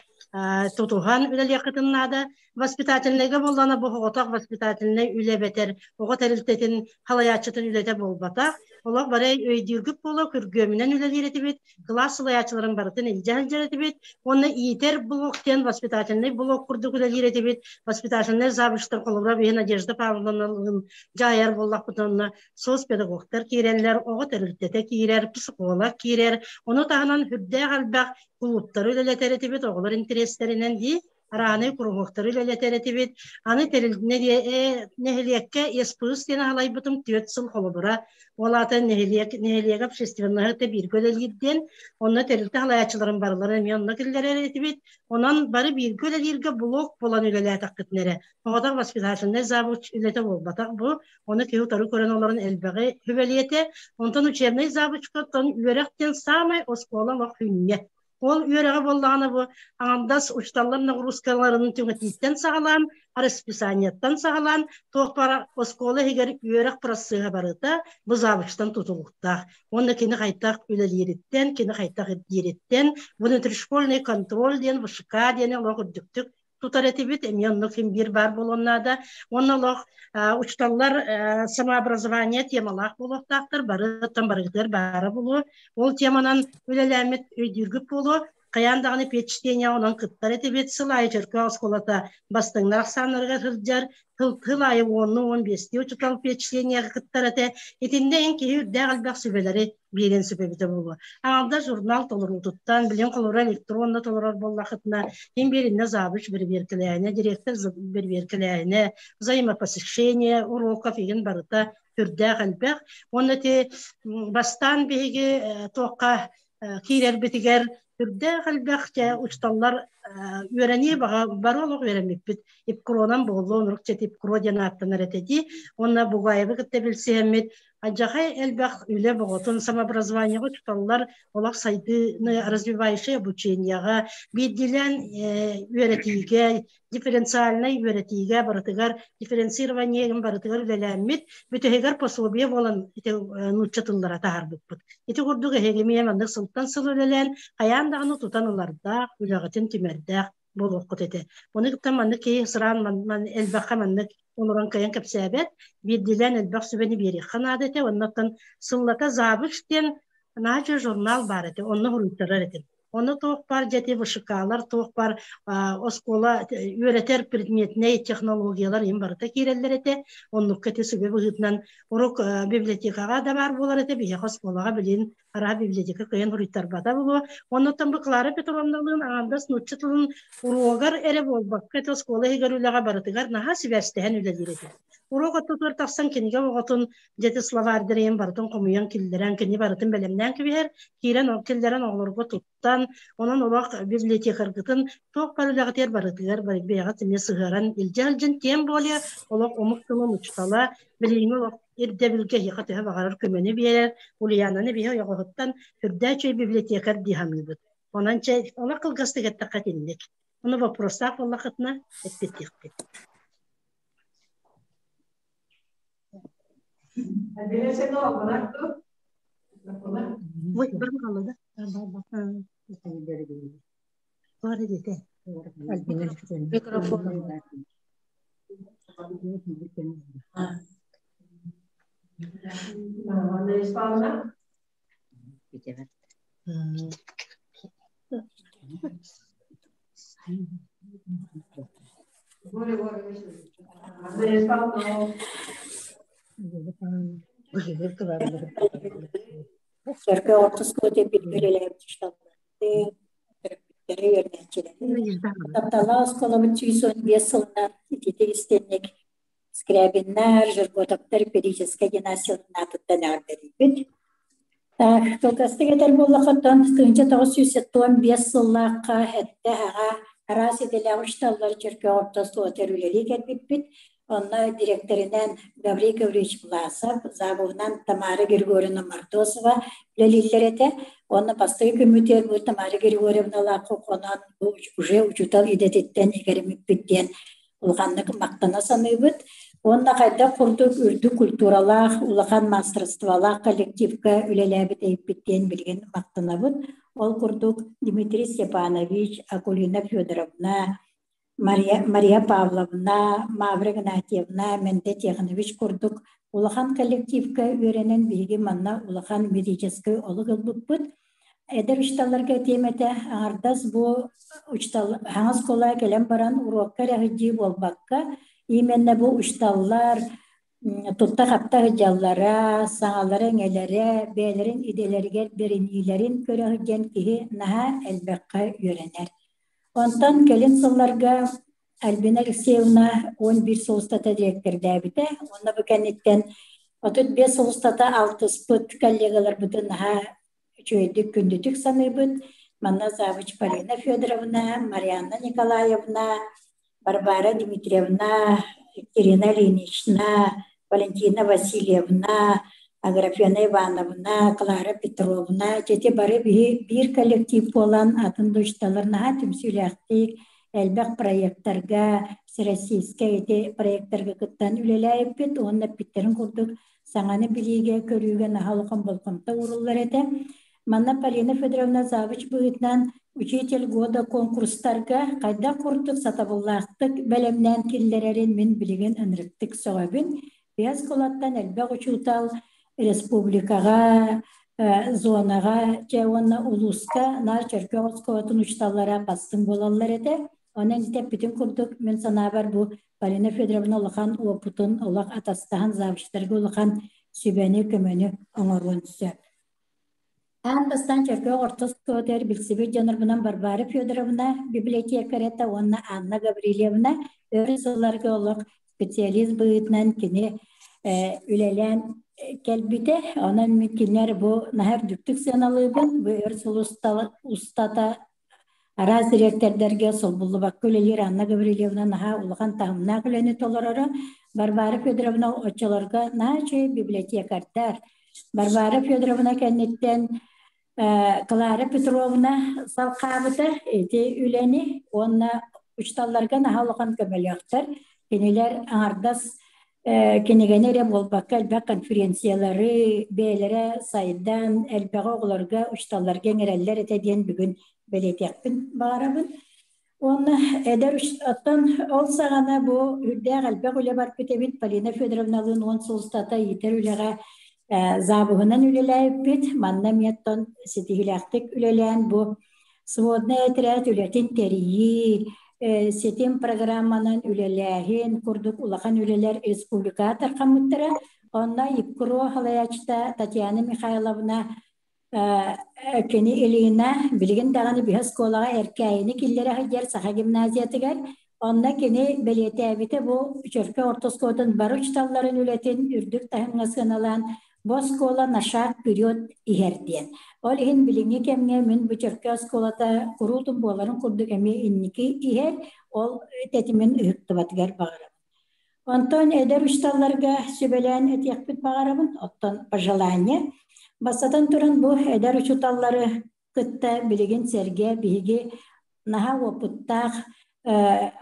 тутуһан үлэлиэххитин наада. Воспитательнайга буоллаҕына бу оҕотох воспитательнай үлэ эбэтэр оҕо тэрилтэтин халайааччытын үлэтэ буолбатах. Олох бары өйдүүргүт буолуо, күргүөмүнэн үлэлиир этибит, кылаас салайааччыларын барытын илдьэ сылдьар этибит. Уонна иитэр блок диэн воспитательнай блок курдук үлэлиир этибит. Воспитательнай завучтар холобура биһи Надежда Павловналыын дьаһайар буоллахпытына онно соцпедагогтар киирэллэр, оҕо тэрилтэтэ киирэр, психолог киирэр. Ону таһынан үрдээх элбэх кулууптары үлэлэтэр этибит, оҕолор интэриэстэринэн дии араанай куруһуоктары үлэлэтэр этибит. Аны нэһилиэккэ ЕСПС диэн аһалайбытым 4 сыл холобура. Ол аата нэһилиэк, нэһилиэк общественноһы кытта бииргэ үлэлиир диэн, онно тэрилтэ салайааччыларын барыларын эмиэ онно киллэрэр этибит. Онон бары бииргэ үлэлииргэ блок буолан үлэлээтэхпитинэ эрэ, оҕотох воспитательнай завуч үлэтэ буолбатах бу, Ону киһи утары көрөн олорон элбэҕи сүбэлиэтэ. Онтон учебнай завучка оттон үөрэх диэн саамай оскуола олох хүнньэ. Ол үөрэҕэ буоллаҕына бу аҥардас учууталлар нагрузкаларын түҥэтииттэн саҕалаан, расписаниеттан саҕалаан, туох бара оскуола иһигэр үөрэх процеһа барыта бу завучтан тутулуктаах. Уонна кини хайтах үлэлиириттэн, кини хайтах ирдиириттэн, внутришкольный контроль диэн, ВШК диэн олох үрдүктүк тутар этибит, эмиэ оннук син биир баар буолуон наада. Уонна олох учууталлар самообразование темалаах буолуохтаахтар, бары оттон барыгытыгар баара буолуо. Ол теманан үлэлээммит өйдүүргүт буолуо. Хайаан даҕаны педчтение онон кыттар этибит. Сыл аайы Чөркөөх оскуолата бастыҥнар ахсааннарыгар сылдьар. Тыл аайы 10-15 учуутал педчтениеҕа кыттар этэ. Итиннэ эн киһи үрдээх элбэх сүбэлэри биэриэн сөп эбитэ буолуо. Аҥалда журнал толоруутуттан, билин холоро электронно толорор буоллахытына, ким биэриннэ завуч бэрэбиэркэлээһинэ, директор бэрэбиэркэлээһинэ, взаимопосещение уроков игин барыта үрдээх элбэх. Уонна ити бастаан биһиги туохха киирэрбитигэр үрдээх элбэх дьэ учууталлар үөрэнии баҕа бары олох үөрэммиппит ипкронан буолуо оннук чэ ипкро диэн ааттанар этэ дии уонна Бугаевы кытта билсиһэммит Адьахай элбэх үлэ боҕотун самообразованиеҕа учууталлар олох сайдыыны развивающее обучениеҕа биирдиилээн үөрэтиигэ дифференциальнай үөрэтиигэ барытыгар дифференцирование барытыгар үлэлээммит бүтэһигэр пособие буолан ити нуучча тыллара таһаарбыппыт. Ити курдук эһиги эмиэ маннык сылтан сыл үлэлээн хайаан даҕаны тутан ылардаах, үлэҕитин түмэрдээх буолуоххут этэ. Ону кытта маннык киһи сыраан ман элбэххэ маннык олорон кыайан кэпсээбэт, биирдиилээн элбэх сүбэни биэриэххэ наада этэ. Оннуттан сыллата Завуч диэн наадьа журнал баар этэ, онно суруйтарар этим. Ону туох баар дьэти ВШК-лар, туох баар оскуола үөрэтэр предметнэй технологиялар им барыта киирэллэр этэ. Оннукка ити сүбэ быһыытынан урук библиотекаҕа да баар буолар этэ, биһиэхэ оскуолаҕа билин араа библиотека кыайан суруйтарбата буолуо. Оннуттан бу Клара Петровналыын аҥардас нуучча тылын уруогар эрэ буолбакка, ити оскуола иһигэр үлэҕэ барытыгар наһаа сибээстэһэн үлэлиир этэ. Уруок ортотугар тахсан кинигэ оҕотун дьэти словарь барытын хомуйан киллэрэн, кини барытын бэлэмнээн кэбиһэр, киирэн киллэрэн оҕолорго туттан, онон олох библиотекаргытын туох бар үлэҕитигэр барытыгар бэйэҕит эмиэ сыһыаран илдьэ сылдьан тем более олох омук тылын учуутала билиҥҥи олох ирдэбилгэ эһиэхэ төһө баҕарар көмөнү биэрэр Ульянаны биһи ойоҕоһуттан үрдээх үчүгэй библиотекарь дии саныыбыт. Онон чэ олох кылгастык эттэххэ итинник. Ону вопростаах буоллаххытына эппиттиэхпит. Микрофон. Сөркө ортос көтө билгэлээбит төрөппүттэри үөрэнээччилэри. Тапталлаах оскуолабыт 115 сылынан ититик истинник Скрябиннар, Жерготовтар педагогическай династияларын аатыттан эҕэрдэлиибит. Кылгастык этэр буоллаххыттан, 1975 сыллаахха эттэ аҕа араас идэлээх учууталлар Чөркөөх орто оскуолатыгар үлэлии кэлбиппит. Онно дириэктэринэн Гаврил Гаврильевич Власов, завуһунан Тамара Григорьевна Мордосова үлэлииллэр этэ. Уонна бастакы күммүтүгэр бу Тамара Григорьевналаахха хонон уже учуутал идэтиттэн игэриммиппит диэн улаханнык махтана саныыбыт. Уонна хайдах курдук үрдүк культуралаах, улахан маастарыстыбалаах коллективка үлэлээбит эбиппит диэн билигин махтанабыт. Ол курдук Дмитрий Степанович, Акулина Федоровна, Мария, Мария Павловна, Мавра Игнатьевна, Мендэ Тихонович курдук улахан коллективка үөрэнэн биһиги манна улахан методическай олук ылбыппыт. Эдэр учууталларга этиэм этэ, аҥардас бу учуутал хаҥас оскуола кэлэн баран уруокка эрэ сылдьыы буолбакка, именно бу учууталлар тутта-хапта сылдьаллара, саҥалара-иҥэлэрэ, бэйэлэрин идэлэригэр бэриниилэрин көрө сылдьан киһи наһаа элбэххэ үөрэнэр. Онтон кэлин сылларга Альбина Алексеевна 11 сыл устата дириэктэрдээбитэ уонна бу кэнниттэн 35 сыл устата алтыспыт коллегаларбытын наһаа үчүгэйдик күндүтүк саныыбыт. Манна завуч Полина Федоровна, Марианна Николаевна, Варвара Дмитриевна, Екатерина Ильинична, Валентина Васильевна, Аграфена Ивановна, Клара Петровна, дьэти бары биир коллектив буолан атын дочталар наһаа түмсүүлээхтик элбэх проектарга, всероссийскай ити проектарга кыттан үлэлээбиппит уонна эппиттэрин курдук саҥаны билиигэ, көрүүгэ наһаа улахан болҕомто ууруллар этэ. Манна Полина Федоровна завуч быһыытынан «Учитель года» конкурстарга хайдах курдук сатабыллаахтык бэлэмнээн киллэрэрин мин билигин ынырыктык сөҕөбүн. Биэс кулаттан элбэх учуутал республикаҕа Зонаҕа дьэ уонна улууска наар Чөркөөх оскуолатын учууталлара бастыҥ буолаллар этэ. Онон ити курдук мин санаабар бу Полина Федоровна улахан уопутун олох атастаһан завучтарга улахан сүбэни, көмөнү оҥоруон сөп. Аан бастаан Чөркөөх орто оскуолатыгар билсибит дьоннорбунан Варвара Федоровна библиотекарета уонна Анна Гаврильевна өр сылларга олох специалист быһыытынан кини үлэлээн кэлбитэ. Онон мин кинилэр бу наһаа үрдүктүк сыаналыыбын. Бу өр сыл устата араас дириэктэрдэргэ солбуллубакка үлэлиир Анна Гаврильевна наһаа улахан таһымнаах үлэни толороро. Варвара Федоровна оччолорго наһаа үчүгэй библиотекардар. Варвара Федоровна кэнниттэн Клара Петровна салхаабыта ити үлэни уонна учууталларга наһаа улахан көмөлөөхтөр. Кинилэр аҥардас кинигэни эрэ буолбакка элбэх конференциялары бэйэлэрэ сайдан элбэҕи оҕолорго, учууталларга иҥэрэллэр этэ диэн бүгүн бэлиэтиэхпин баҕарабын. Уонна эдэр оттон ол саҕана бу үрдээх элбэх үлэ барбыт эбит. Полина Федоровналыын 10 сыл устата иитэр үлэҕэ забуһунан үлэлээбиппит. Манна эмиэ оттон ситиһиилээхтик үлэлээн бу сводный отряд үлэтин тэрийии, ситим программанан үлэлээһин курдук улахан үлэлэр республикаҕа тархаммыттара. Онно ИПКРО салайааччыта Татьяна Михайловна кини Ильина билигин даҕаны биһи оскуолаҕа Эркээйини киллэрэ сылдьар Саха гимназиятыгар. Онно кини бэлиэтээбитэ бу Чөркө орто оскуолатын бары учууталларын үлэтин үрдүк таһымҥа сыаналаан бу оскуола на шаг вперед иһэр диэн. Ол иһин билиҥҥи кэмҥэ мин бу Чөркө оскуолата куруутун буоларын курдук эмиэ инники иһэр, ол тэтимин ыһыктыбатыгар баҕарабын. Онтон эдэр учууталларга сүбэлээн этиэхпит баҕарабын, оттон пожелание. Бастатан туран бу эдэр учууталлары кытта билигин сэргэ биһиги наһаа уопуттаах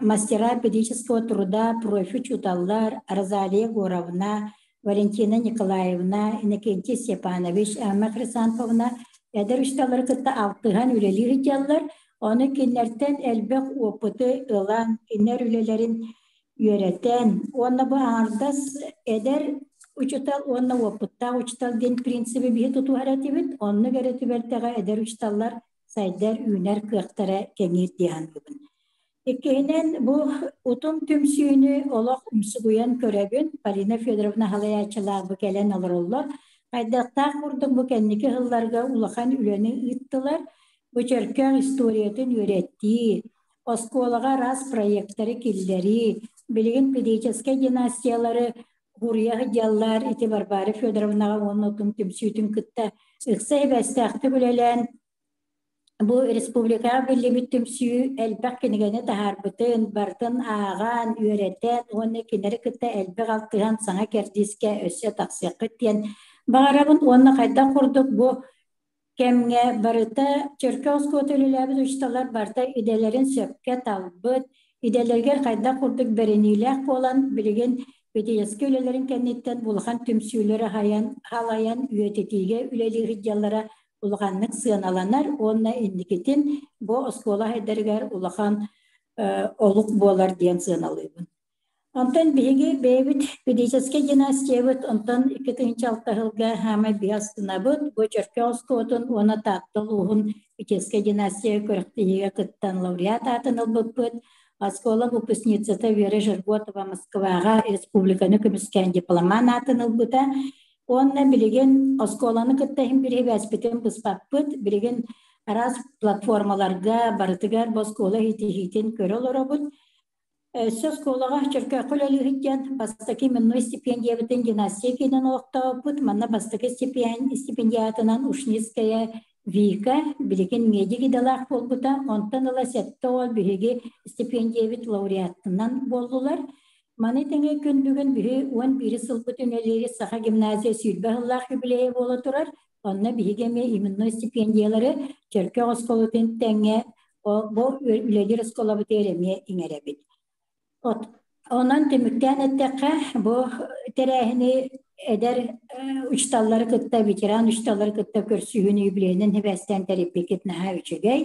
мастера педагогического труда, профи учууталлар Розалия Егоровна, Валентина Николаевна, Иннокентий Степанович, Эмма Хрисанфовна эдэр учууталлары кытта алтыһан үлэлиир дьаллар. Ону кинилэртэн элбэх опыты ылан, кинилэр үлэлэрин үөрэтэн уонна бу аҥардас эдэр учуутал уонна уопуттаах учуутал диэн принциби биһи тутуһар этибит. Оннук эрэ түбэлтэҕэ эдэр учууталлар сайдар, үүнэр кыахтара кэҥиир дии саныыбын. Иккиһинэн, бу утум түмсүүнү олох умсугуйан көрөбүн. Полина Федоровна салайааччылаах бу кэлэн олороллор. Хайдахтаах курдук бу кэнники сылларга улахан үлэни ыыттылар. Бу Чөркөөх историятын үөрэттии, оскуолаҕа араас проектары киллэрии, билигин педагогическай династиялары уруйа сылдьаллар. Ити Варвара Федоровнаҕа уонна утум түмсүүтүн кытта ыкса сибээстээхтик үлэлээн бу республикаҕа биллибит түмсүү элбэх кинигэни таһаарбытын, барытын ааҕан, үөрэтэн уонна кинилэри кытта элбэх алтыһан саҥа кэрдиискэ өссө тахсыаххыт диэн баҕарабын уонна хайдах курдук бу кэмҥэ барыта Чөркө оскуолата үлэлээбит учууталлар барыта идэлэрин сөпкө талбыт, идэлэригэр хайдах курдук бэриниилээх буолан билигин педагогическай үлэлэрин кэнниттэн улахан түмсүүлэри аһайан, халайан үйэтитиигэ үлэлии сылдьаллара улаханнык сыаналанар уонна инникитин бу оскуола сайдарыгар улахан олук буолар диэн сыаналыыбын. Онтон биһиги бэйэбит педагогическай династиябыт онтон 2006 сылга хаамай биһи астынабыт. Бу Чөркөөх оскуолатын уонна Таатта улууһун педагогическай династия күрэхтэһиигэ кыттан лауреат аатын ылбыппыт. Оскуола выпускницата Вера Жерготова Москваҕа республиканы көмүскээн дипломан аатын ылбыта. Уонна билигин оскуоланы кытта иһин бириһибээспитин быспаппыт. Билигин араас платформаларга барытыгар бу оскуола иитиһиитин көрө олоробут. Өссө оскуолаҕа Чөркөөххө үлэлиир диэн бастакы именной стипендиябытын династия киинин олохтообуппут. Манна бастакы стипендиатынан Ушницкая Вика билигин медик идэлээх буолбута. Онтон ыла сэттэ уол биһиги стипендиябыт лауреатынан буоллулар. Маны тэҥэ күн бүгүн биһи 11 сылбыт үлэлиир Саха гимназия 20 сыллаах юбилейа буола турар. Онно биһиги эмиэ именной стипендиялары Чөркөөх оскуолатын тэҥэ бу үлэлиир оскуолабытыгар эмиэ иҥэрэбит. От, онон түмүктээн эттэххэ, бу тэрээһини эдэр учууталлары кытта, ветеран учууталлары кытта көрсүһүүнү юбилейынан сибээстээн тэрийбиккит наһаа үчүгэй.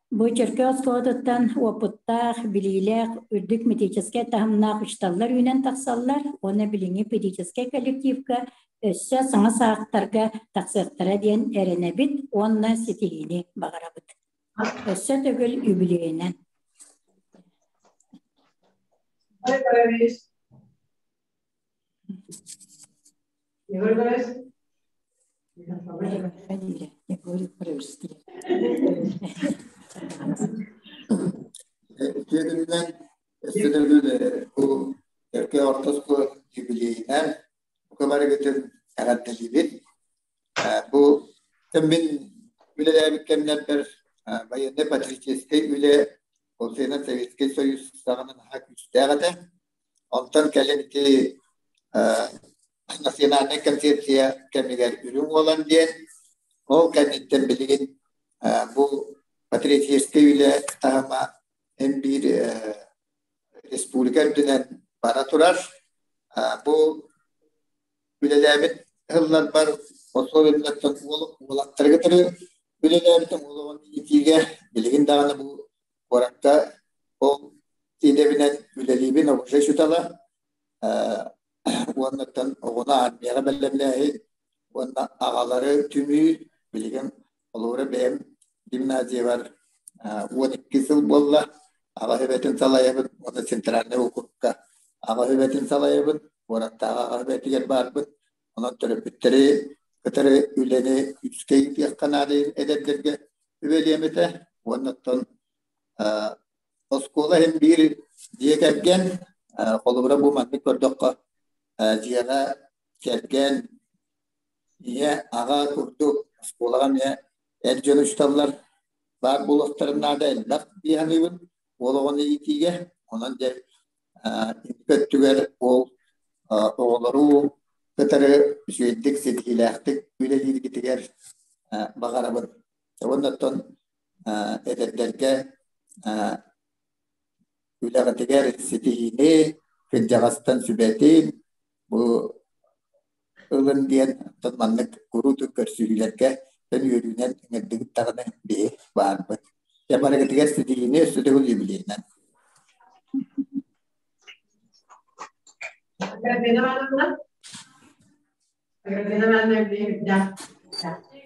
Бу Чөркөөх оскуолатыттан уопуттаах, билиилээх, үрдүк методическай таһымнаах учууталлар үүнэн тахсаллар уонна билиҥҥи педагогическай коллективка өссө саҥа саахтарга тахсыахтара диэн эрэнэбит уонна ситиһиини баҕарабыт. Өссө төгүл үбүлүөйүнэн. Егор Егорович. Егор Егорович. Үтүө өссө төгүл бу Өркө орто оскуола юбилейынан бука барыгытын эҕэрдэлиибит. Бу мин үлэлээбит кэмнэрбэр военнай-патриотическай үлэ Полноценный Советский Союз саҕана наһаа күүстээх этэ. Онтон кэлин ити национальнай концепция кэмигэр үрүҥ уолан диэн, ол кэнниттэн билигин бу патриотическай үлэ таһыма эн биир республика үрдүнэн бара турар. Бу үлэлээбит сылларбар особенностан уолаттары кытары үлэлээбитим уолугун иитиигэ билигин даҕаны бу куоракка ол идэбинэн үлэлиибин обучай учуутала уоннаттан оҕону армияҕа бэлэмнээһи уонна аҕалары түмүү билигин олугура бэйэм гимназиябар 12 сыл буолла аҕа сүбэтин салайабын уонна центральнай округка аҕа сүбэтин салайабын куораттааҕы аҕа сүбэтигэр баарбын онон төрөппүттэри кытары үлэни күүскэ ыытыахха наада эдэрдэргэ үбэлиэм этэ уонна оттон оскуола иһин биир дьиэ кэргэн холобура бу маннык көрдөххө дьиэҕэ кэргэн ийэ аҕа курдук оскуолаҕа эмиэ эр дьон учууталлар баар буолуохтарын наада элбэх дии саныыбын уол оҕону иитиигэ онон дьэ инники өттүгэр уол оҕолору кытары үчүгэйдик ситиһиилээхтик үлэлииргитигэр баҕарабын уонна оттон эдэрдэргэ үлэҕитигэр ситиһиини кырдьаҕастан сүбэтин бу ылын диэн оттон маннык куруутун көрсүһүүлэргэ тэн үөрүүнэн ыҥырдыгыт даҕаны биһи баарбыт. Дьэ барыгытыгар ситиһиини өссө төгүл юбилейынан. Аграфена Ивановна. Аграфена Ивановна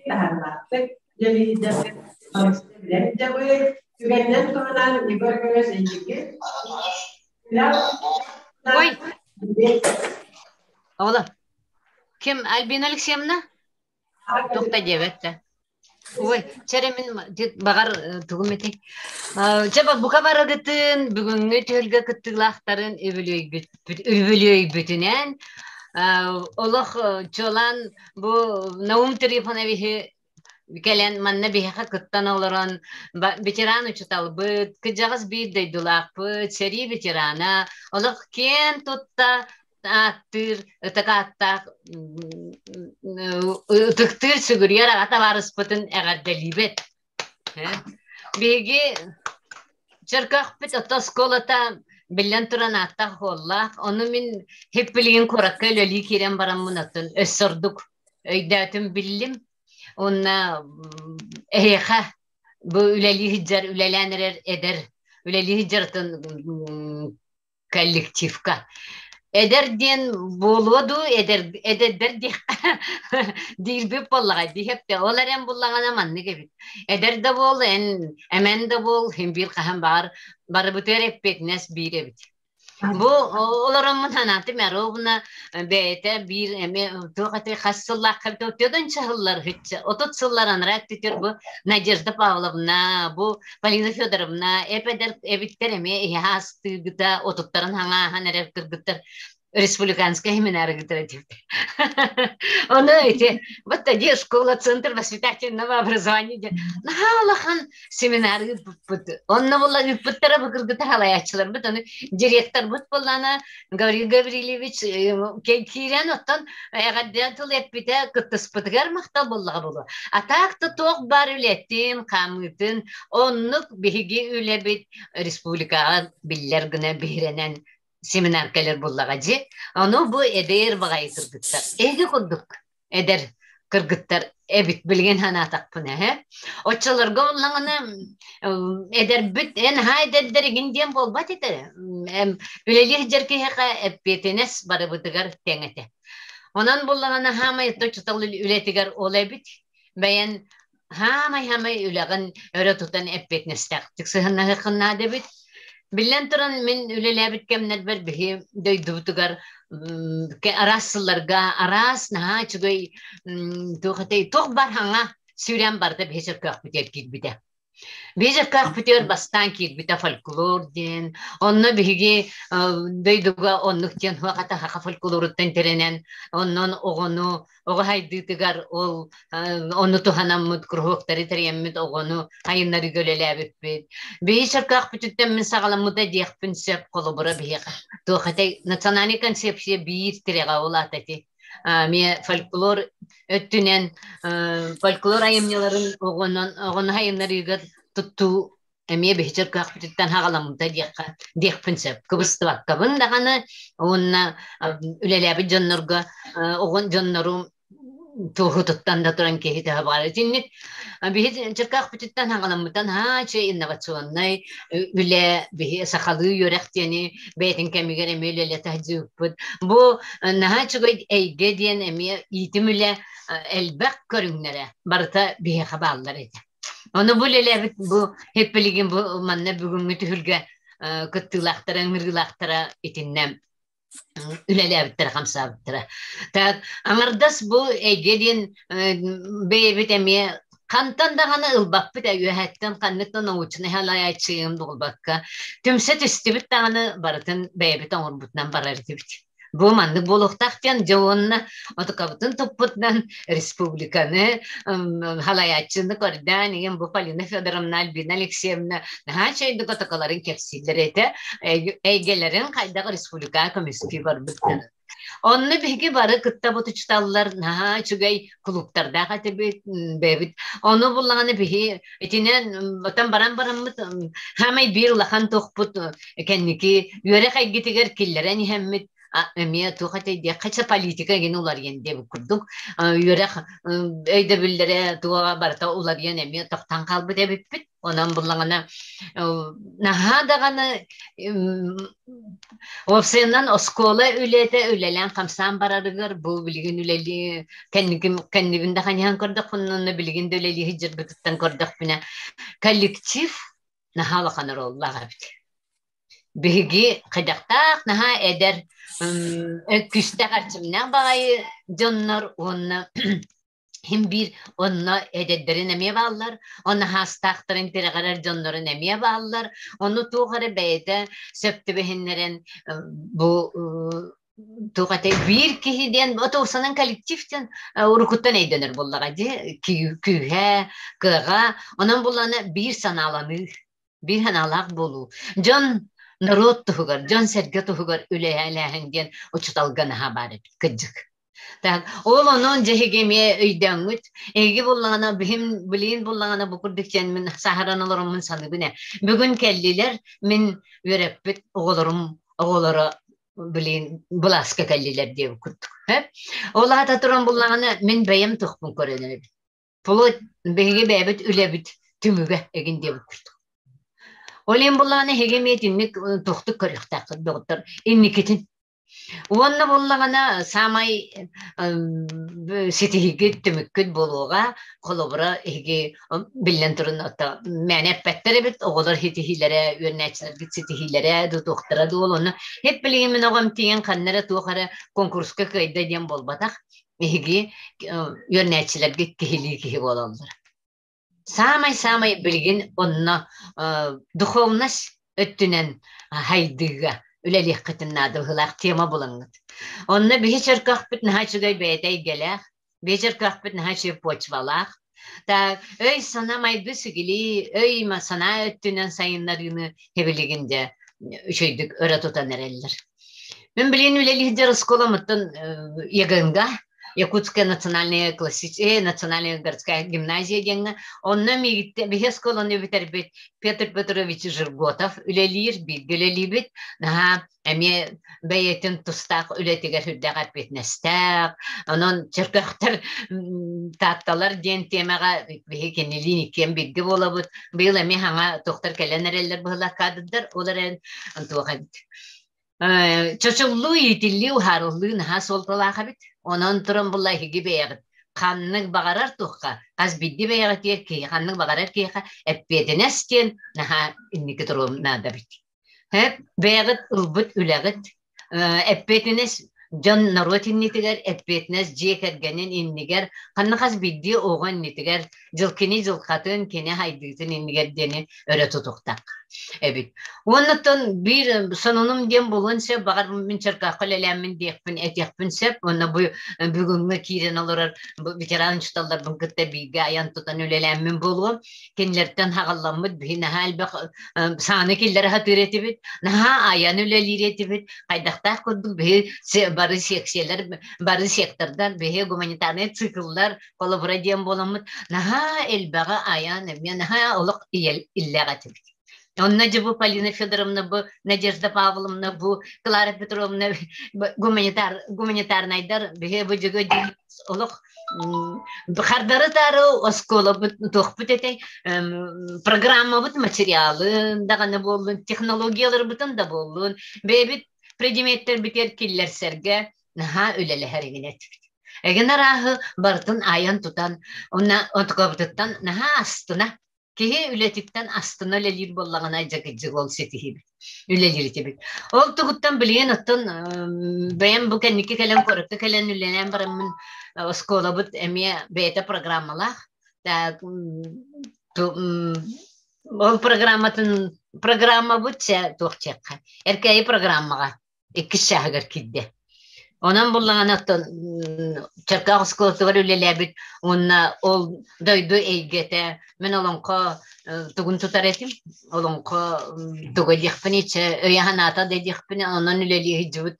таһаарбаттык Түгэннэн туһанан Егор Егорович эйиги Ой! Ола. Ким Альбина Алексеевна? Туох да диэбэт да. Ой, чэрэ мин баҕар тугум этэй? Чэ бука барыгытын бүгүҥҥү түһүлгэ кыттыылаахтарын үбүлүөйбүтүнэн олох чуолаан бу Наум Трифоновиһы кэлэн манна биһиэхэ кыттан олорон ветеран учуталбыт, кыдьаҕас биир дойдулаахпыт, сэрии ветерана, олох киэн тутта ааттыыр, ытык ааттаах ытыктыыр сүгүрүйэр аҕа табаарыспытын эҕэрдэлиибит. Биһиги Чөркөөхпүт ото оскуолата биллэн туран ааттаах-суоллаах. Ону мин хиппилигин куоракка үлэлии киирэн бараммын оттон өссө ордук өйдөөтүм биллим. Уонна эһиэхэ бу үлэлии сылдьар, үлэлээн эрэр эдэр үлэлии сылдьар коллективка. Эдэр диэн буолуо дуу, эдэр эдэрдэр диирбит буоллаҕа диэхтэ. Ол эрэн буллаҕына маннык эбит. Эдэр да буол, эн эмэн да буол, иһин биир хаһан баҕар барыбытыгар эппиэтинэс биир эбит. Бу олороммун санаатым Эровна бэйэтэ биир эмиэ туох этэй хас сыллаахха төдөн чаһыллар 30 сыллар анараа өттүтүр бу Надежда Павловна, бу Полина Федоровна эп-эдэр эбиттэр эмиэ иһэ аастыыгыта отуттарын хаҥааһан эрэр кыргыттар республиканскай семинарыгытара диэбит. Ону ити вот тоді школа центр воспитательного образования диэн наһаа улахан семинар ыыппыппыт. Онно була ыыппыттара бу кыргыттар халайааччыларбыт ону директорбыт буоллаана Гаврил Гаврильевич киирэн оттон эҕэрдэ тыл эппитэ кыттыспытыгар махтал буоллаҕа буолуо. А так то туох баар үлэтин, хаамыытын оннук биһиги үлэбит республикаҕа биллэр гына биһирэнэн семинар кэлэр буоллаҕа дьи. Ону бу эдэр баҕайы кыргыттар. Эһиги курдук эдэр кыргыттар. эбит билигин санаатахпына э. Оччолорго буллаҕына эдэрбит эн наһаа эдэрдэр игин диэн буолбат этэ. Үлэлиир сылдьар киһиэхэ эппиэтинэс барыбытыгар тэҥ этэ. Онон буллаҕына хаамай учуутал үлэтигэр ол эбит. Бэйэн хаамай-хаамай үлэҕин өрө тутан эппиэтинэстээхтик сыһыаннаһыаххын наада эбит. Биллэн туран, мин үлэлээбит кэмнэрбэр биһи дойдубутугар араас сылларга араас наһаа үчүгэй туох этэй туох бар хаҥа сүүрэн барда биһи чөркөөхпүтүгэр киирбитэ. Биһи чөркөөхпүтүгэр бастаан киирбитэ фольклор диэн. Онно биһиги дойдуга оннук диэн хуахата хаха фольклоруттан тэринэн оннон оҕону оҕо хайдыытыгар ол ону туһанаммыт куруһуоктары тэрийэммит оҕону айыннарыыга үлэлээбиппит. Биһи чөркөөхпүтүттэн мин саҕаламмыта диэхпин сөп холобура биһиэхэ. Туох этэй национальный концепция биир тирэҕэ ол аата ити. Эмиэ фольклор өттүнэн фольклор айымньыларын оҕонон оҕону айыннарыыга туттуу эмиэ биһичэр кыахпытыттан хаҕаламмыта диэххэ диэхпин сөп. Кыбыстыбаккабын даҕаны уонна үлэлээбит дьоннорго оҕон дьоннорум туоһутуттан да туран киһи төһө баҕар. Итинник биһи чыркаахпытыттан хаҕаламмытан хаачы инновационнай үлэ биһи сахалыы үөрэх диэни бэйэтин кэмигэр эмиэ үлэлэтэ сылдьыбыппыт. Бу наһаа үчүгэй эйгэ диэн эмиэ иитим үлэ элбэх көрүҥнэрэ барыта биһиэхэ бааллар этэ. Ону бу үлэлээбит бу билигин бу манна бүгүҥҥү түһүлгэ кыттыылаахтара, ыҥырыылаахтара итиннэ үлэлээбиттэрэ, хамсаабыттара. Так, аҥардас бу эйгэ диэн бэйэбит эмиэ хантан даҕаны ылбаппыт үөһэттэн ханнык да научнай салайааччыгын булбакка түмсэ түстүбүт даҕаны барытын бэйэбит оҥорбутунан барар этибит. Бу маннык буолуохтаах диэн дьэ уонна отукабытын туппутунан республиканы халайааччыны көрдөөн игин бу Полина Федоровна, Альбина Алексеевна наһаа үчүгэйдик отукаларын кэпсииллэр этэ. Эйгэлэрин хайдах республикаҕа көмүскүү барбыттарын. Онно биһиги бары кытта бутучталлар наһаа үчүгэй клубтардаах этибит, бэйэбит. Ону буллаҕына биһи итинэн отон баран бараммыт хаамай биир улахан туохпут кэнники үөрэх эйгитигэр киллэрэн иһэммит эмиэ туох этэй диэххэ политика игин уларыйан диэбит курдук үөрэх өйдөбүллэрэ туоҕа барыта уларыйан эмиэ тохтоон хаалбыт эбиппит. Онон буллаҕына наһаа даҕаны уопсайынан оскуола үлэтэ үлэлээн хамсаан барарыгар бу билигин үлэлии кэнниким кэннибин да ханьаһан көрдөхпүнэ уонна билигин да үлэлии сылдьарбытыттан көрдөхпүнэ коллектив наһаа улахан оруоллаах эбит. Биһиги хайдахтаах наһаа эдэр күүстээх эрчимнээх баҕайы дьоннор уонна Иһин биир онно эдэрдэрин эмиэ бааллар, онно хаастаахтарын тирэҕирэр дьоннорун эмиэ бааллар. Ону туох эрэ бэйэтэ сөп түбэһиннэрэн бу туох этэй биир киһи диэн отуусанан коллектив диэн урукуттан өйдөнөр буоллаҕа дии күүһэ, кыаҕа. Онон буллаҕына биир санааланыы, биир санаалаах буолуу. Дьон норуот туһугар, дьон-сэргэ туһугар үлэлээһин диэн учууталга наһаа баар эбит кырдьык. Так, ол онон дьэһиги эмиэ өйдөөҥҥүт. Эһиги буллаҕына, биһим билигин буллаҕына бу курдук диэн мин саһаран олороммун саныыбын ээ. Бүгүн кэллилэр, мин үөрэппит оҕолорум оҕолоро билигин былааска кэллилэр диэбит курдук. Ол аата туран буллаҕына, мин бэйэм туохпун көрөн эрэбин. Вплоть биһиги бэйэбит үлэбит түмүгэ эгин диэбит курдук. Ол иһин буллаҕына эһиги эмиэ итинник туохтук көрүөхтээххит доҕоттор инникитин. Уонна буоллаҕына саамай ситиһиигит түмүккүт буолуоҕа. Холобура, эһиги биллэн туран мээнэ эппэттэр эбит, оҕолор ситиһиилэрэ, үөрэнээччилэргит ситиһиилэрэ тутуохтара дуол. Онно эп билигин мин оҕом тиийэн ханна эрэ туох эрэ конкурска кыайда диэн буолбатах. Эһиги үөрэнээччилэргит киһилии киһи буолаллар. Саамай-саамай билигин онно духовность өттүнэн хайдыыга үлэлиэххитин наада быһыылаах тема булаҥҥыт. Онно биһи чөркөхпүт наһаа үчүгэй бэйэтэ эйгэлээх, биһи чөркөхпүт наһаа үчүгэй почвалаах. Так, өй-санаа майгы сигили, өй-санаа өттүнэн сайыннарыыны билигин дьэ үчүгэйдик өрө тутан эрэллэр. Мин билигин үлэлии сылдьар оскуоламыттан ЕГН-га. Якутская национальная классическая национальная городская гимназия диэҥҥэ. Онно миигиттэн биһи оскуоланы бүтэрбит Петр Петрович Жирготов үлэлиир, бииргэ үлэлиибит. Наһаа эмиэ бэйэтин тустаах үлэтигэр сүрдээх эппиэтинэстээх. Онон чөркөөхтөр таатталар диэн тиэмэҕэ биһи кинилиин иккиэн бииргэ буолабыт. Быйыл эмиэ саҥа туохтар кэлэн эрэллэр быһыылаах каадырдар. Ол эрэн туох эбит. Чочуллуу, иитиллии, уһаарыллыы наһаа суолталаах эбит. Онон туран булла эһиги бэйэҕит ханнык баҕарар туохха, хас биирдии бэйэҕитигэр киһи ханнык баҕарар киһиэхэ эппиэтинэс диэн наһаа инники туруом наада эбит. Бэйэҕит ылбыт үлэҕит эппиэтинэс дьон норуот иннитигэр, эппиэтинэс дьиэ кэргэнин иннигэр, ханна хас биирдии оҕо иннитигэр, дьыл кини дьылҕатын, кини хайдыытын иннигэр диэни өрө тутуохтаах эбит. Уоннаттан биир сонунум диэн буолуон сөп, баҕар мин Черкаахха үлэлээммин диэхпин, этиэхпин сөп. Уонна бу бүгүҥҥү киирэн олорор ветеран учууталларбын кытта бииргэ айан тутан үлэлээммин буолуом. Кинилэртэн хаҕалламмыт биһи наһаа элбэх сааны киллэрэ сатыыр этибит, наһаа айан үлэлиир этибит. Хайдахтаах курдук биһи бары секциялар, бары сектордар, биһи гуманитарнай цикллар холобура диэн буоламмыт наһаа элбэҕи айан эмиэ наһаа олох иллээх этибит. Онно дьэ бу Полина Федоровна, бу Надежда Павловна, бу Клара Петровна гуманитар, гуманитарнайдар биһи бу дьыгы олох хардары таары оскуолабыт туохпут этэй программабыт материалын даҕаны буоллун технологияларбытын да буоллун бэйэбит предметтэрбитигэр киллэрсэргэ наһаа үлэлэһэр игин этибит. Эгин арааһы барытын айан тутан, онна отукабытыттан наһаа астына киһи үлэтиттэн астына үлэлиир буоллаҕына дьэ ол ситиһибит үлэлиир этибит. Ол тугуттан билигин оттон бэйэм бу кэнники кэлэн куоракка кэлэн үлэлээн бараммын оскуолабыт эмиэ бэйэтэ программалаах. Ол программатын программабыт туох диэххэ Эркээйи программаҕа иккис чааһыгар киирдэ. Онон буллаҕына оттон Черкаах оскуолатыгар үлэлээбит уонна ол дойду эйгэтэ мин олоҥхо тугун тутар этим олоҥхо туга диэхпиний чэ өйө-санаата да диэхпин онон үлэлии сылдьыбыт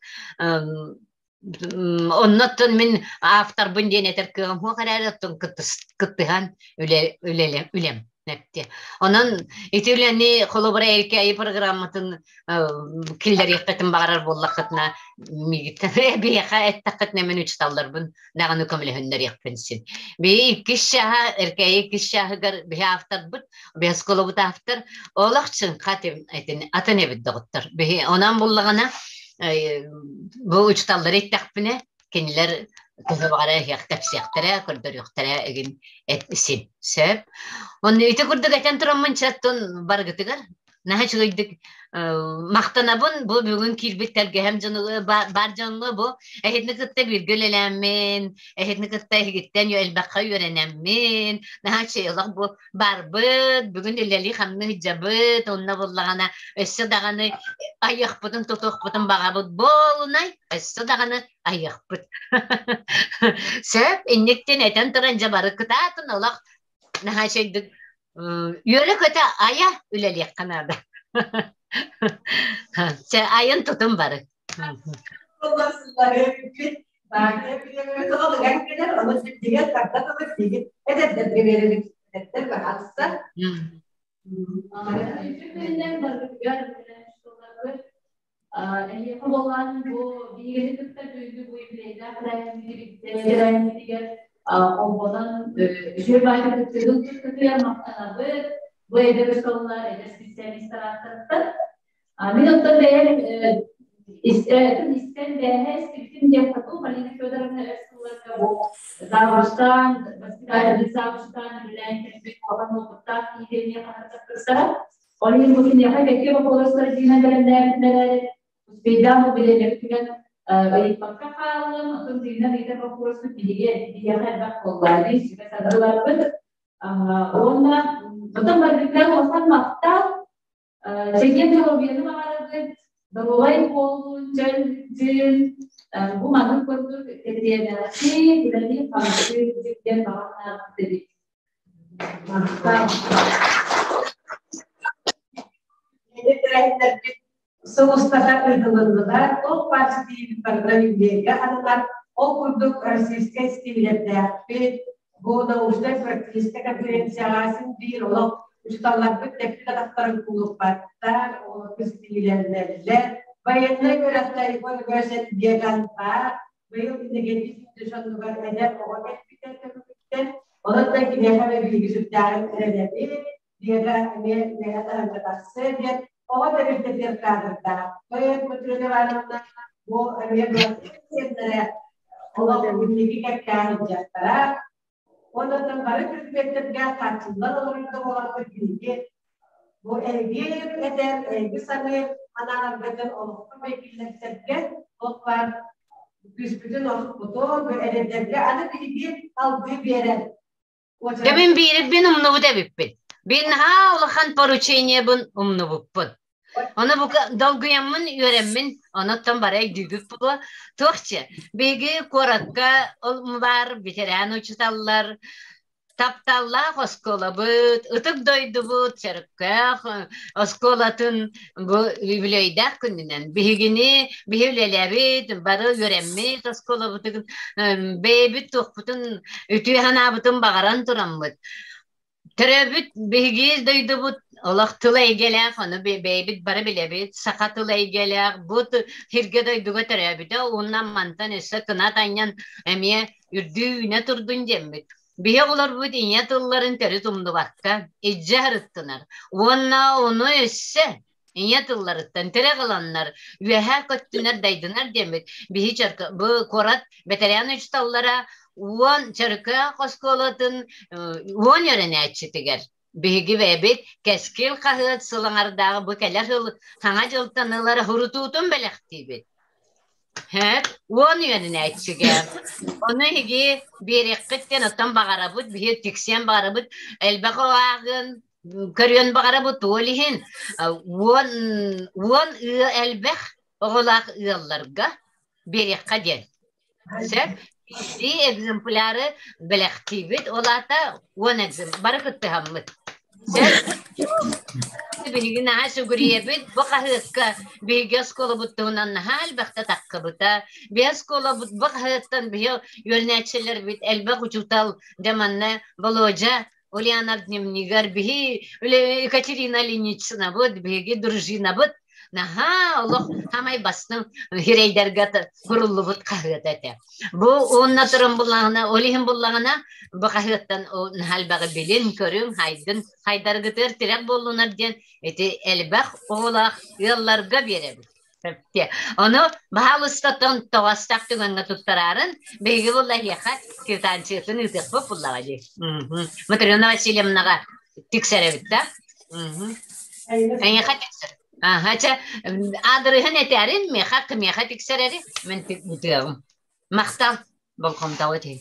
онно оттон мин авторбын диэн этэр кыаҕым суох эрээри оттон кыттыһан үлэ үлэм нэптиэ. Онон ити үлэни холобура Эркээйи программатын киллэриэххитин баҕарар буоллаххытына миигиттэн биһиэхэ эттэххитинэ мин учууталларбын даҕаны көмөлөһүннэриэхпин син. Биһи иккис чааһа Эркээйи иккис чааһыгар биһи авторбыт, биһи оскуолабыт автор олох чыҥха атын эбит доҕоттор. Биһи онон буллаҕына бу учууталлары иттэхпинэ кинилэр төһө баҕара иһиэх кэпсиэхтэрэ, көрдөрүөхтэрэ игин син сөп. Онно ити курдук этэн тураммын чаттын баргытыгар наһаа үчүгэйдик махтанабын бу бүгүн киирбит тэлгэһэм дьону бар дьоҥҥо бу эһитини кытта бииргэ үлэлээммин эһитини кытта эһигиттэн элбэххэ үөрэнэммин наһаа үчүгэй олох бу барбыт бүгүн үлэлии хамныы сылдьабыт онно буллаҕына өссө даҕаны айыахпытын тутуохпутун баҕабыт буолунай өссө даҕаны айыахпыт сөп инниктин этэн туран дьэ бары кытаатын олох наһаа үчүгэйдик үөрэ-көтө айа үлэлиэххэ наада чэ айан тутун бары Эһиэхэ буоллаан бу биһигини кытта бүгүҥҥү бу юбилейдаах тэрээһиммитигэр холбонон үчүгэй баайга кыттыгын кыттытыгар махтанабыт. Бу эдэр оскуолалар, эдэр специалистар ааттарыттан. Мин оттон бэйэм истэн бэйэһэ истибитим диэн хоту Полина Федоровна өр сылларга бу завуштаан, воспитательный завуштаан үлэлээн кэлбит улахан уопуттаах киһи эмиэ хаһан Ол иһин бу киниэхэ кэккэ боппуруостары тиинэн бэлэмнээбиттэрэ, успейдаах бу билэлэрбитигэр ыйыппакка хааллым, оттон тыынан ыйытар боппуруоспут биһиги биһиэхэ элбэх буолла дии сүбэ сатыыларбыт. Уонна оттон барытыгар улахан махтал, чэгиэн доруобуйаны баҕарабыт, доруобай буолуун, чөл дьин, бу маннык курдук тэтиэнэхтик, үлэлии-хамсыы диэн баҕа санаабыт Махтал. Тэрээһиннэрбит сыл устата ыытылыннылар. Туох баар ситиһиибит барыта юбилейга ананар. Ол курдук российскай стилэрдээхпит, бу научнай-практическай конференцияҕа син биир олох учууталларбыт тэппит атахтарын кулуппаттар, оҕолорбут стилэлэнэллэр. Военнай үөрэхтэр Егор Егорович Геган баар, быйыл иннигэннии дьонугар эдэр оҕо кэлбитэ көмүгүттэн, онон да киниэхэ биһиги сүрдээҕин эрэнэбит, Биэгэ эмиэ үөһэ таһырдьа тахсыа диэн оҕо тэрилтэтигэр кадрдаах. Поэт Матрена Ивановна бу эмиэ сиэннэрэ олох инники кэккэҕэ сылдьыахтара. Онон бары предметтэргэ хааччыллан олорор да буоларбыт биһиги бу эһиги этэр, эһиги саныыр анаанаргытын олоххо бэйкиллэрсэргэ туох баар күүспүтүн охпутун бу эдэрдэргэ аны биһиги алгыы биэрэн Дьэ мин биирбин умнубут эбиппин. Бин наһаа улахан поручениебын умнубуппун. Ону бука долгуйаммын үөрэммин, онуттан бары өйдүүбүт буолуо. Туохча, биһиги куоракка баар ветеран учууталлар, тапталлаах оскуолабыт, ытык дойдубут Чөркөөх оскуолатын бу үбүлүөйдээх күнүнэн биһигини биһи үлэлээбит, бары үөрэммит оскуолабытын бэйэбит туохпутун үтүө санаабытын баҕаран тураммыт төрөөбүт биһиги дойдубут олох тыл эйгэлээх, ону бэйэбит бары билэбит, саха тыл эйгэлээх, бу сиргэ дойдуга төрөөбүтэ уонна мантан өссө кынат анньан эмиэ үрдүү үүнэ турдун диэммит. Биһи оҕолорбут ийэ тылларын төрүт умнубакка илдьэ сырыттынар уонна ону өссө ийэ тылларыттан тирэх ыланнар үөһээ көттүнэр дайдынар диэммит биһи бу куорат бэтэрээн учууталлара уон Чөркөөх оскуолатын уон үөрэнээччитигэр биһиги бэйэбит Кэскил хаһыат сылаҥардааҕы бу кэлэр сыл Саҥа дьылтан ылар сурутуутун бэлэхтиибит. Һэт, уон үөрэнээччигэ. Ону эһиги биэриэххит диэн оттон баҕарабыт, биһи тиксиэн баҕарабыт, элбэх ааҕын, көрүөн баҕарабыт ол иһин уон уон ыа элбэх оҕолоох ыалларга биэриэххэ диэн. Сөп. Ити экземпляры бэлэхтиибит, ол аата уон экземпляр бары кыттыһаммыт. Сөп. Биһиги наһаа сүгүрүйэбит бу хаһыакка биһиги оскуолабыт туһунан наһаа элбэхтэ таххыбыта. Биһи оскуолабыт бу хаһыаттан биһи үөрэнээччилэрбит элбэх учуутал дьэ манна Володя Ульянов дневнигэр биһи Екатерина Ильиничнабыт, биһиги дружинабыт наһаа олох хамай бастыҥ хирэйдэргэ куруллубут хаһыат этэ. Бу уонна туран буллаҕына, ол иһин буллаҕына, бу хаһыаттан наһаа элбэҕи билин, көрүҥ, хайдын, хайдаргытыгар тирэх буоллунар диэн ити элбэх оҕолоох ыалларга биэрэбит. Ону баһаалыстаттан тоҕоостоох түгэҥҥэ туттараарын биһиги буолла эһиэхэ квитанциятын ыытыахпыт буллаҕа дии. Матрена Васильевнаҕа тиксэрэбит да? Эйиэхэ тиксэр. Аха, чэ, аадырыһын этээрин, миэхэ, кимиэхэ тиксэрэри, мин ыытыаҕым. Махтал, болҕомтоҕо иһин.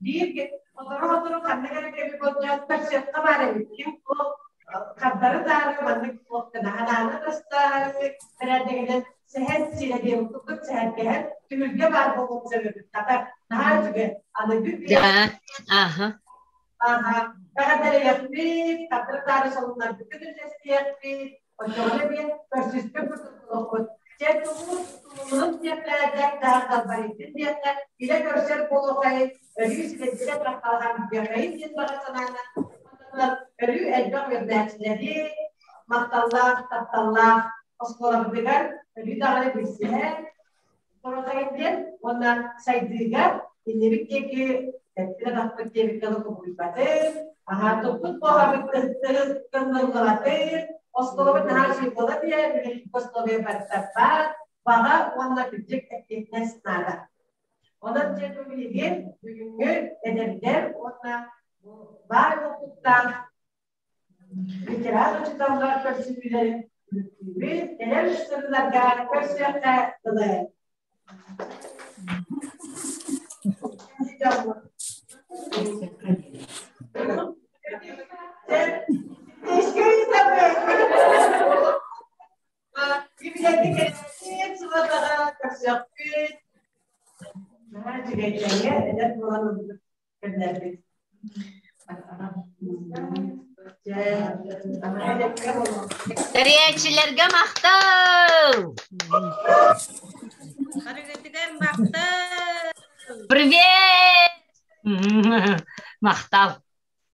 Биир сотору-сотору ханнык эрэ кэми болдьоттор сөпкө баар эбит. Ким туох хардары таары маннык туохтана анааны тастаары бэрээдэгинэн сэһэн сирэ диэн курдук сэһэргэһэн түмүлгэ баар буолуон сөп эбит. Хата наһаа үчүгэй. Аныгы Аха. Аха. Эҕэрдэлэһиэхпит, хардары таары солуннарбытын үллэстиэхпит, Оччоҕуна диэн көрсүспүт курдук Чэ тулуур тулуурун диэххэ таһардалбарыйдын диэххэ илэ көрсөр буолуоххайын өрүү силэддирэ тархалаһан бүтүөххэйин диэн баҕа санаанан өрүү элбэх үөрэнээччилэри махталлаах тапталлаах оскуолабытыгар өрүү даҕаны билсиһэн Торуотайын диэн уонна сайдыыга иннибит диэки тэппит атахпыт диэбиккэ кубулуйбатын, аһаа туппут буоһабыт кынныллыбатын, оскуолабыт наһаа үчүгэй буола диэн, үлэлиир условия барыттарбат, баҕа уонна кырдьык эппиэтинэс наада. Онон дьэ бу билигин бүгүҥҥү эдэрдэр уонна баай уопуттаах Ветеран учууталлар көрсүһүүлэрин түмүктүүбүт, кэлэр сылларга көрсүөххэ дылы. Көрсүөхпүт. Наһаа үчүгэйдэҥҥэ эдэр буолан көннөрбүт. Тэрийээччилэргэ махтал! Барыгытыгар махтал! Привет! Махтал!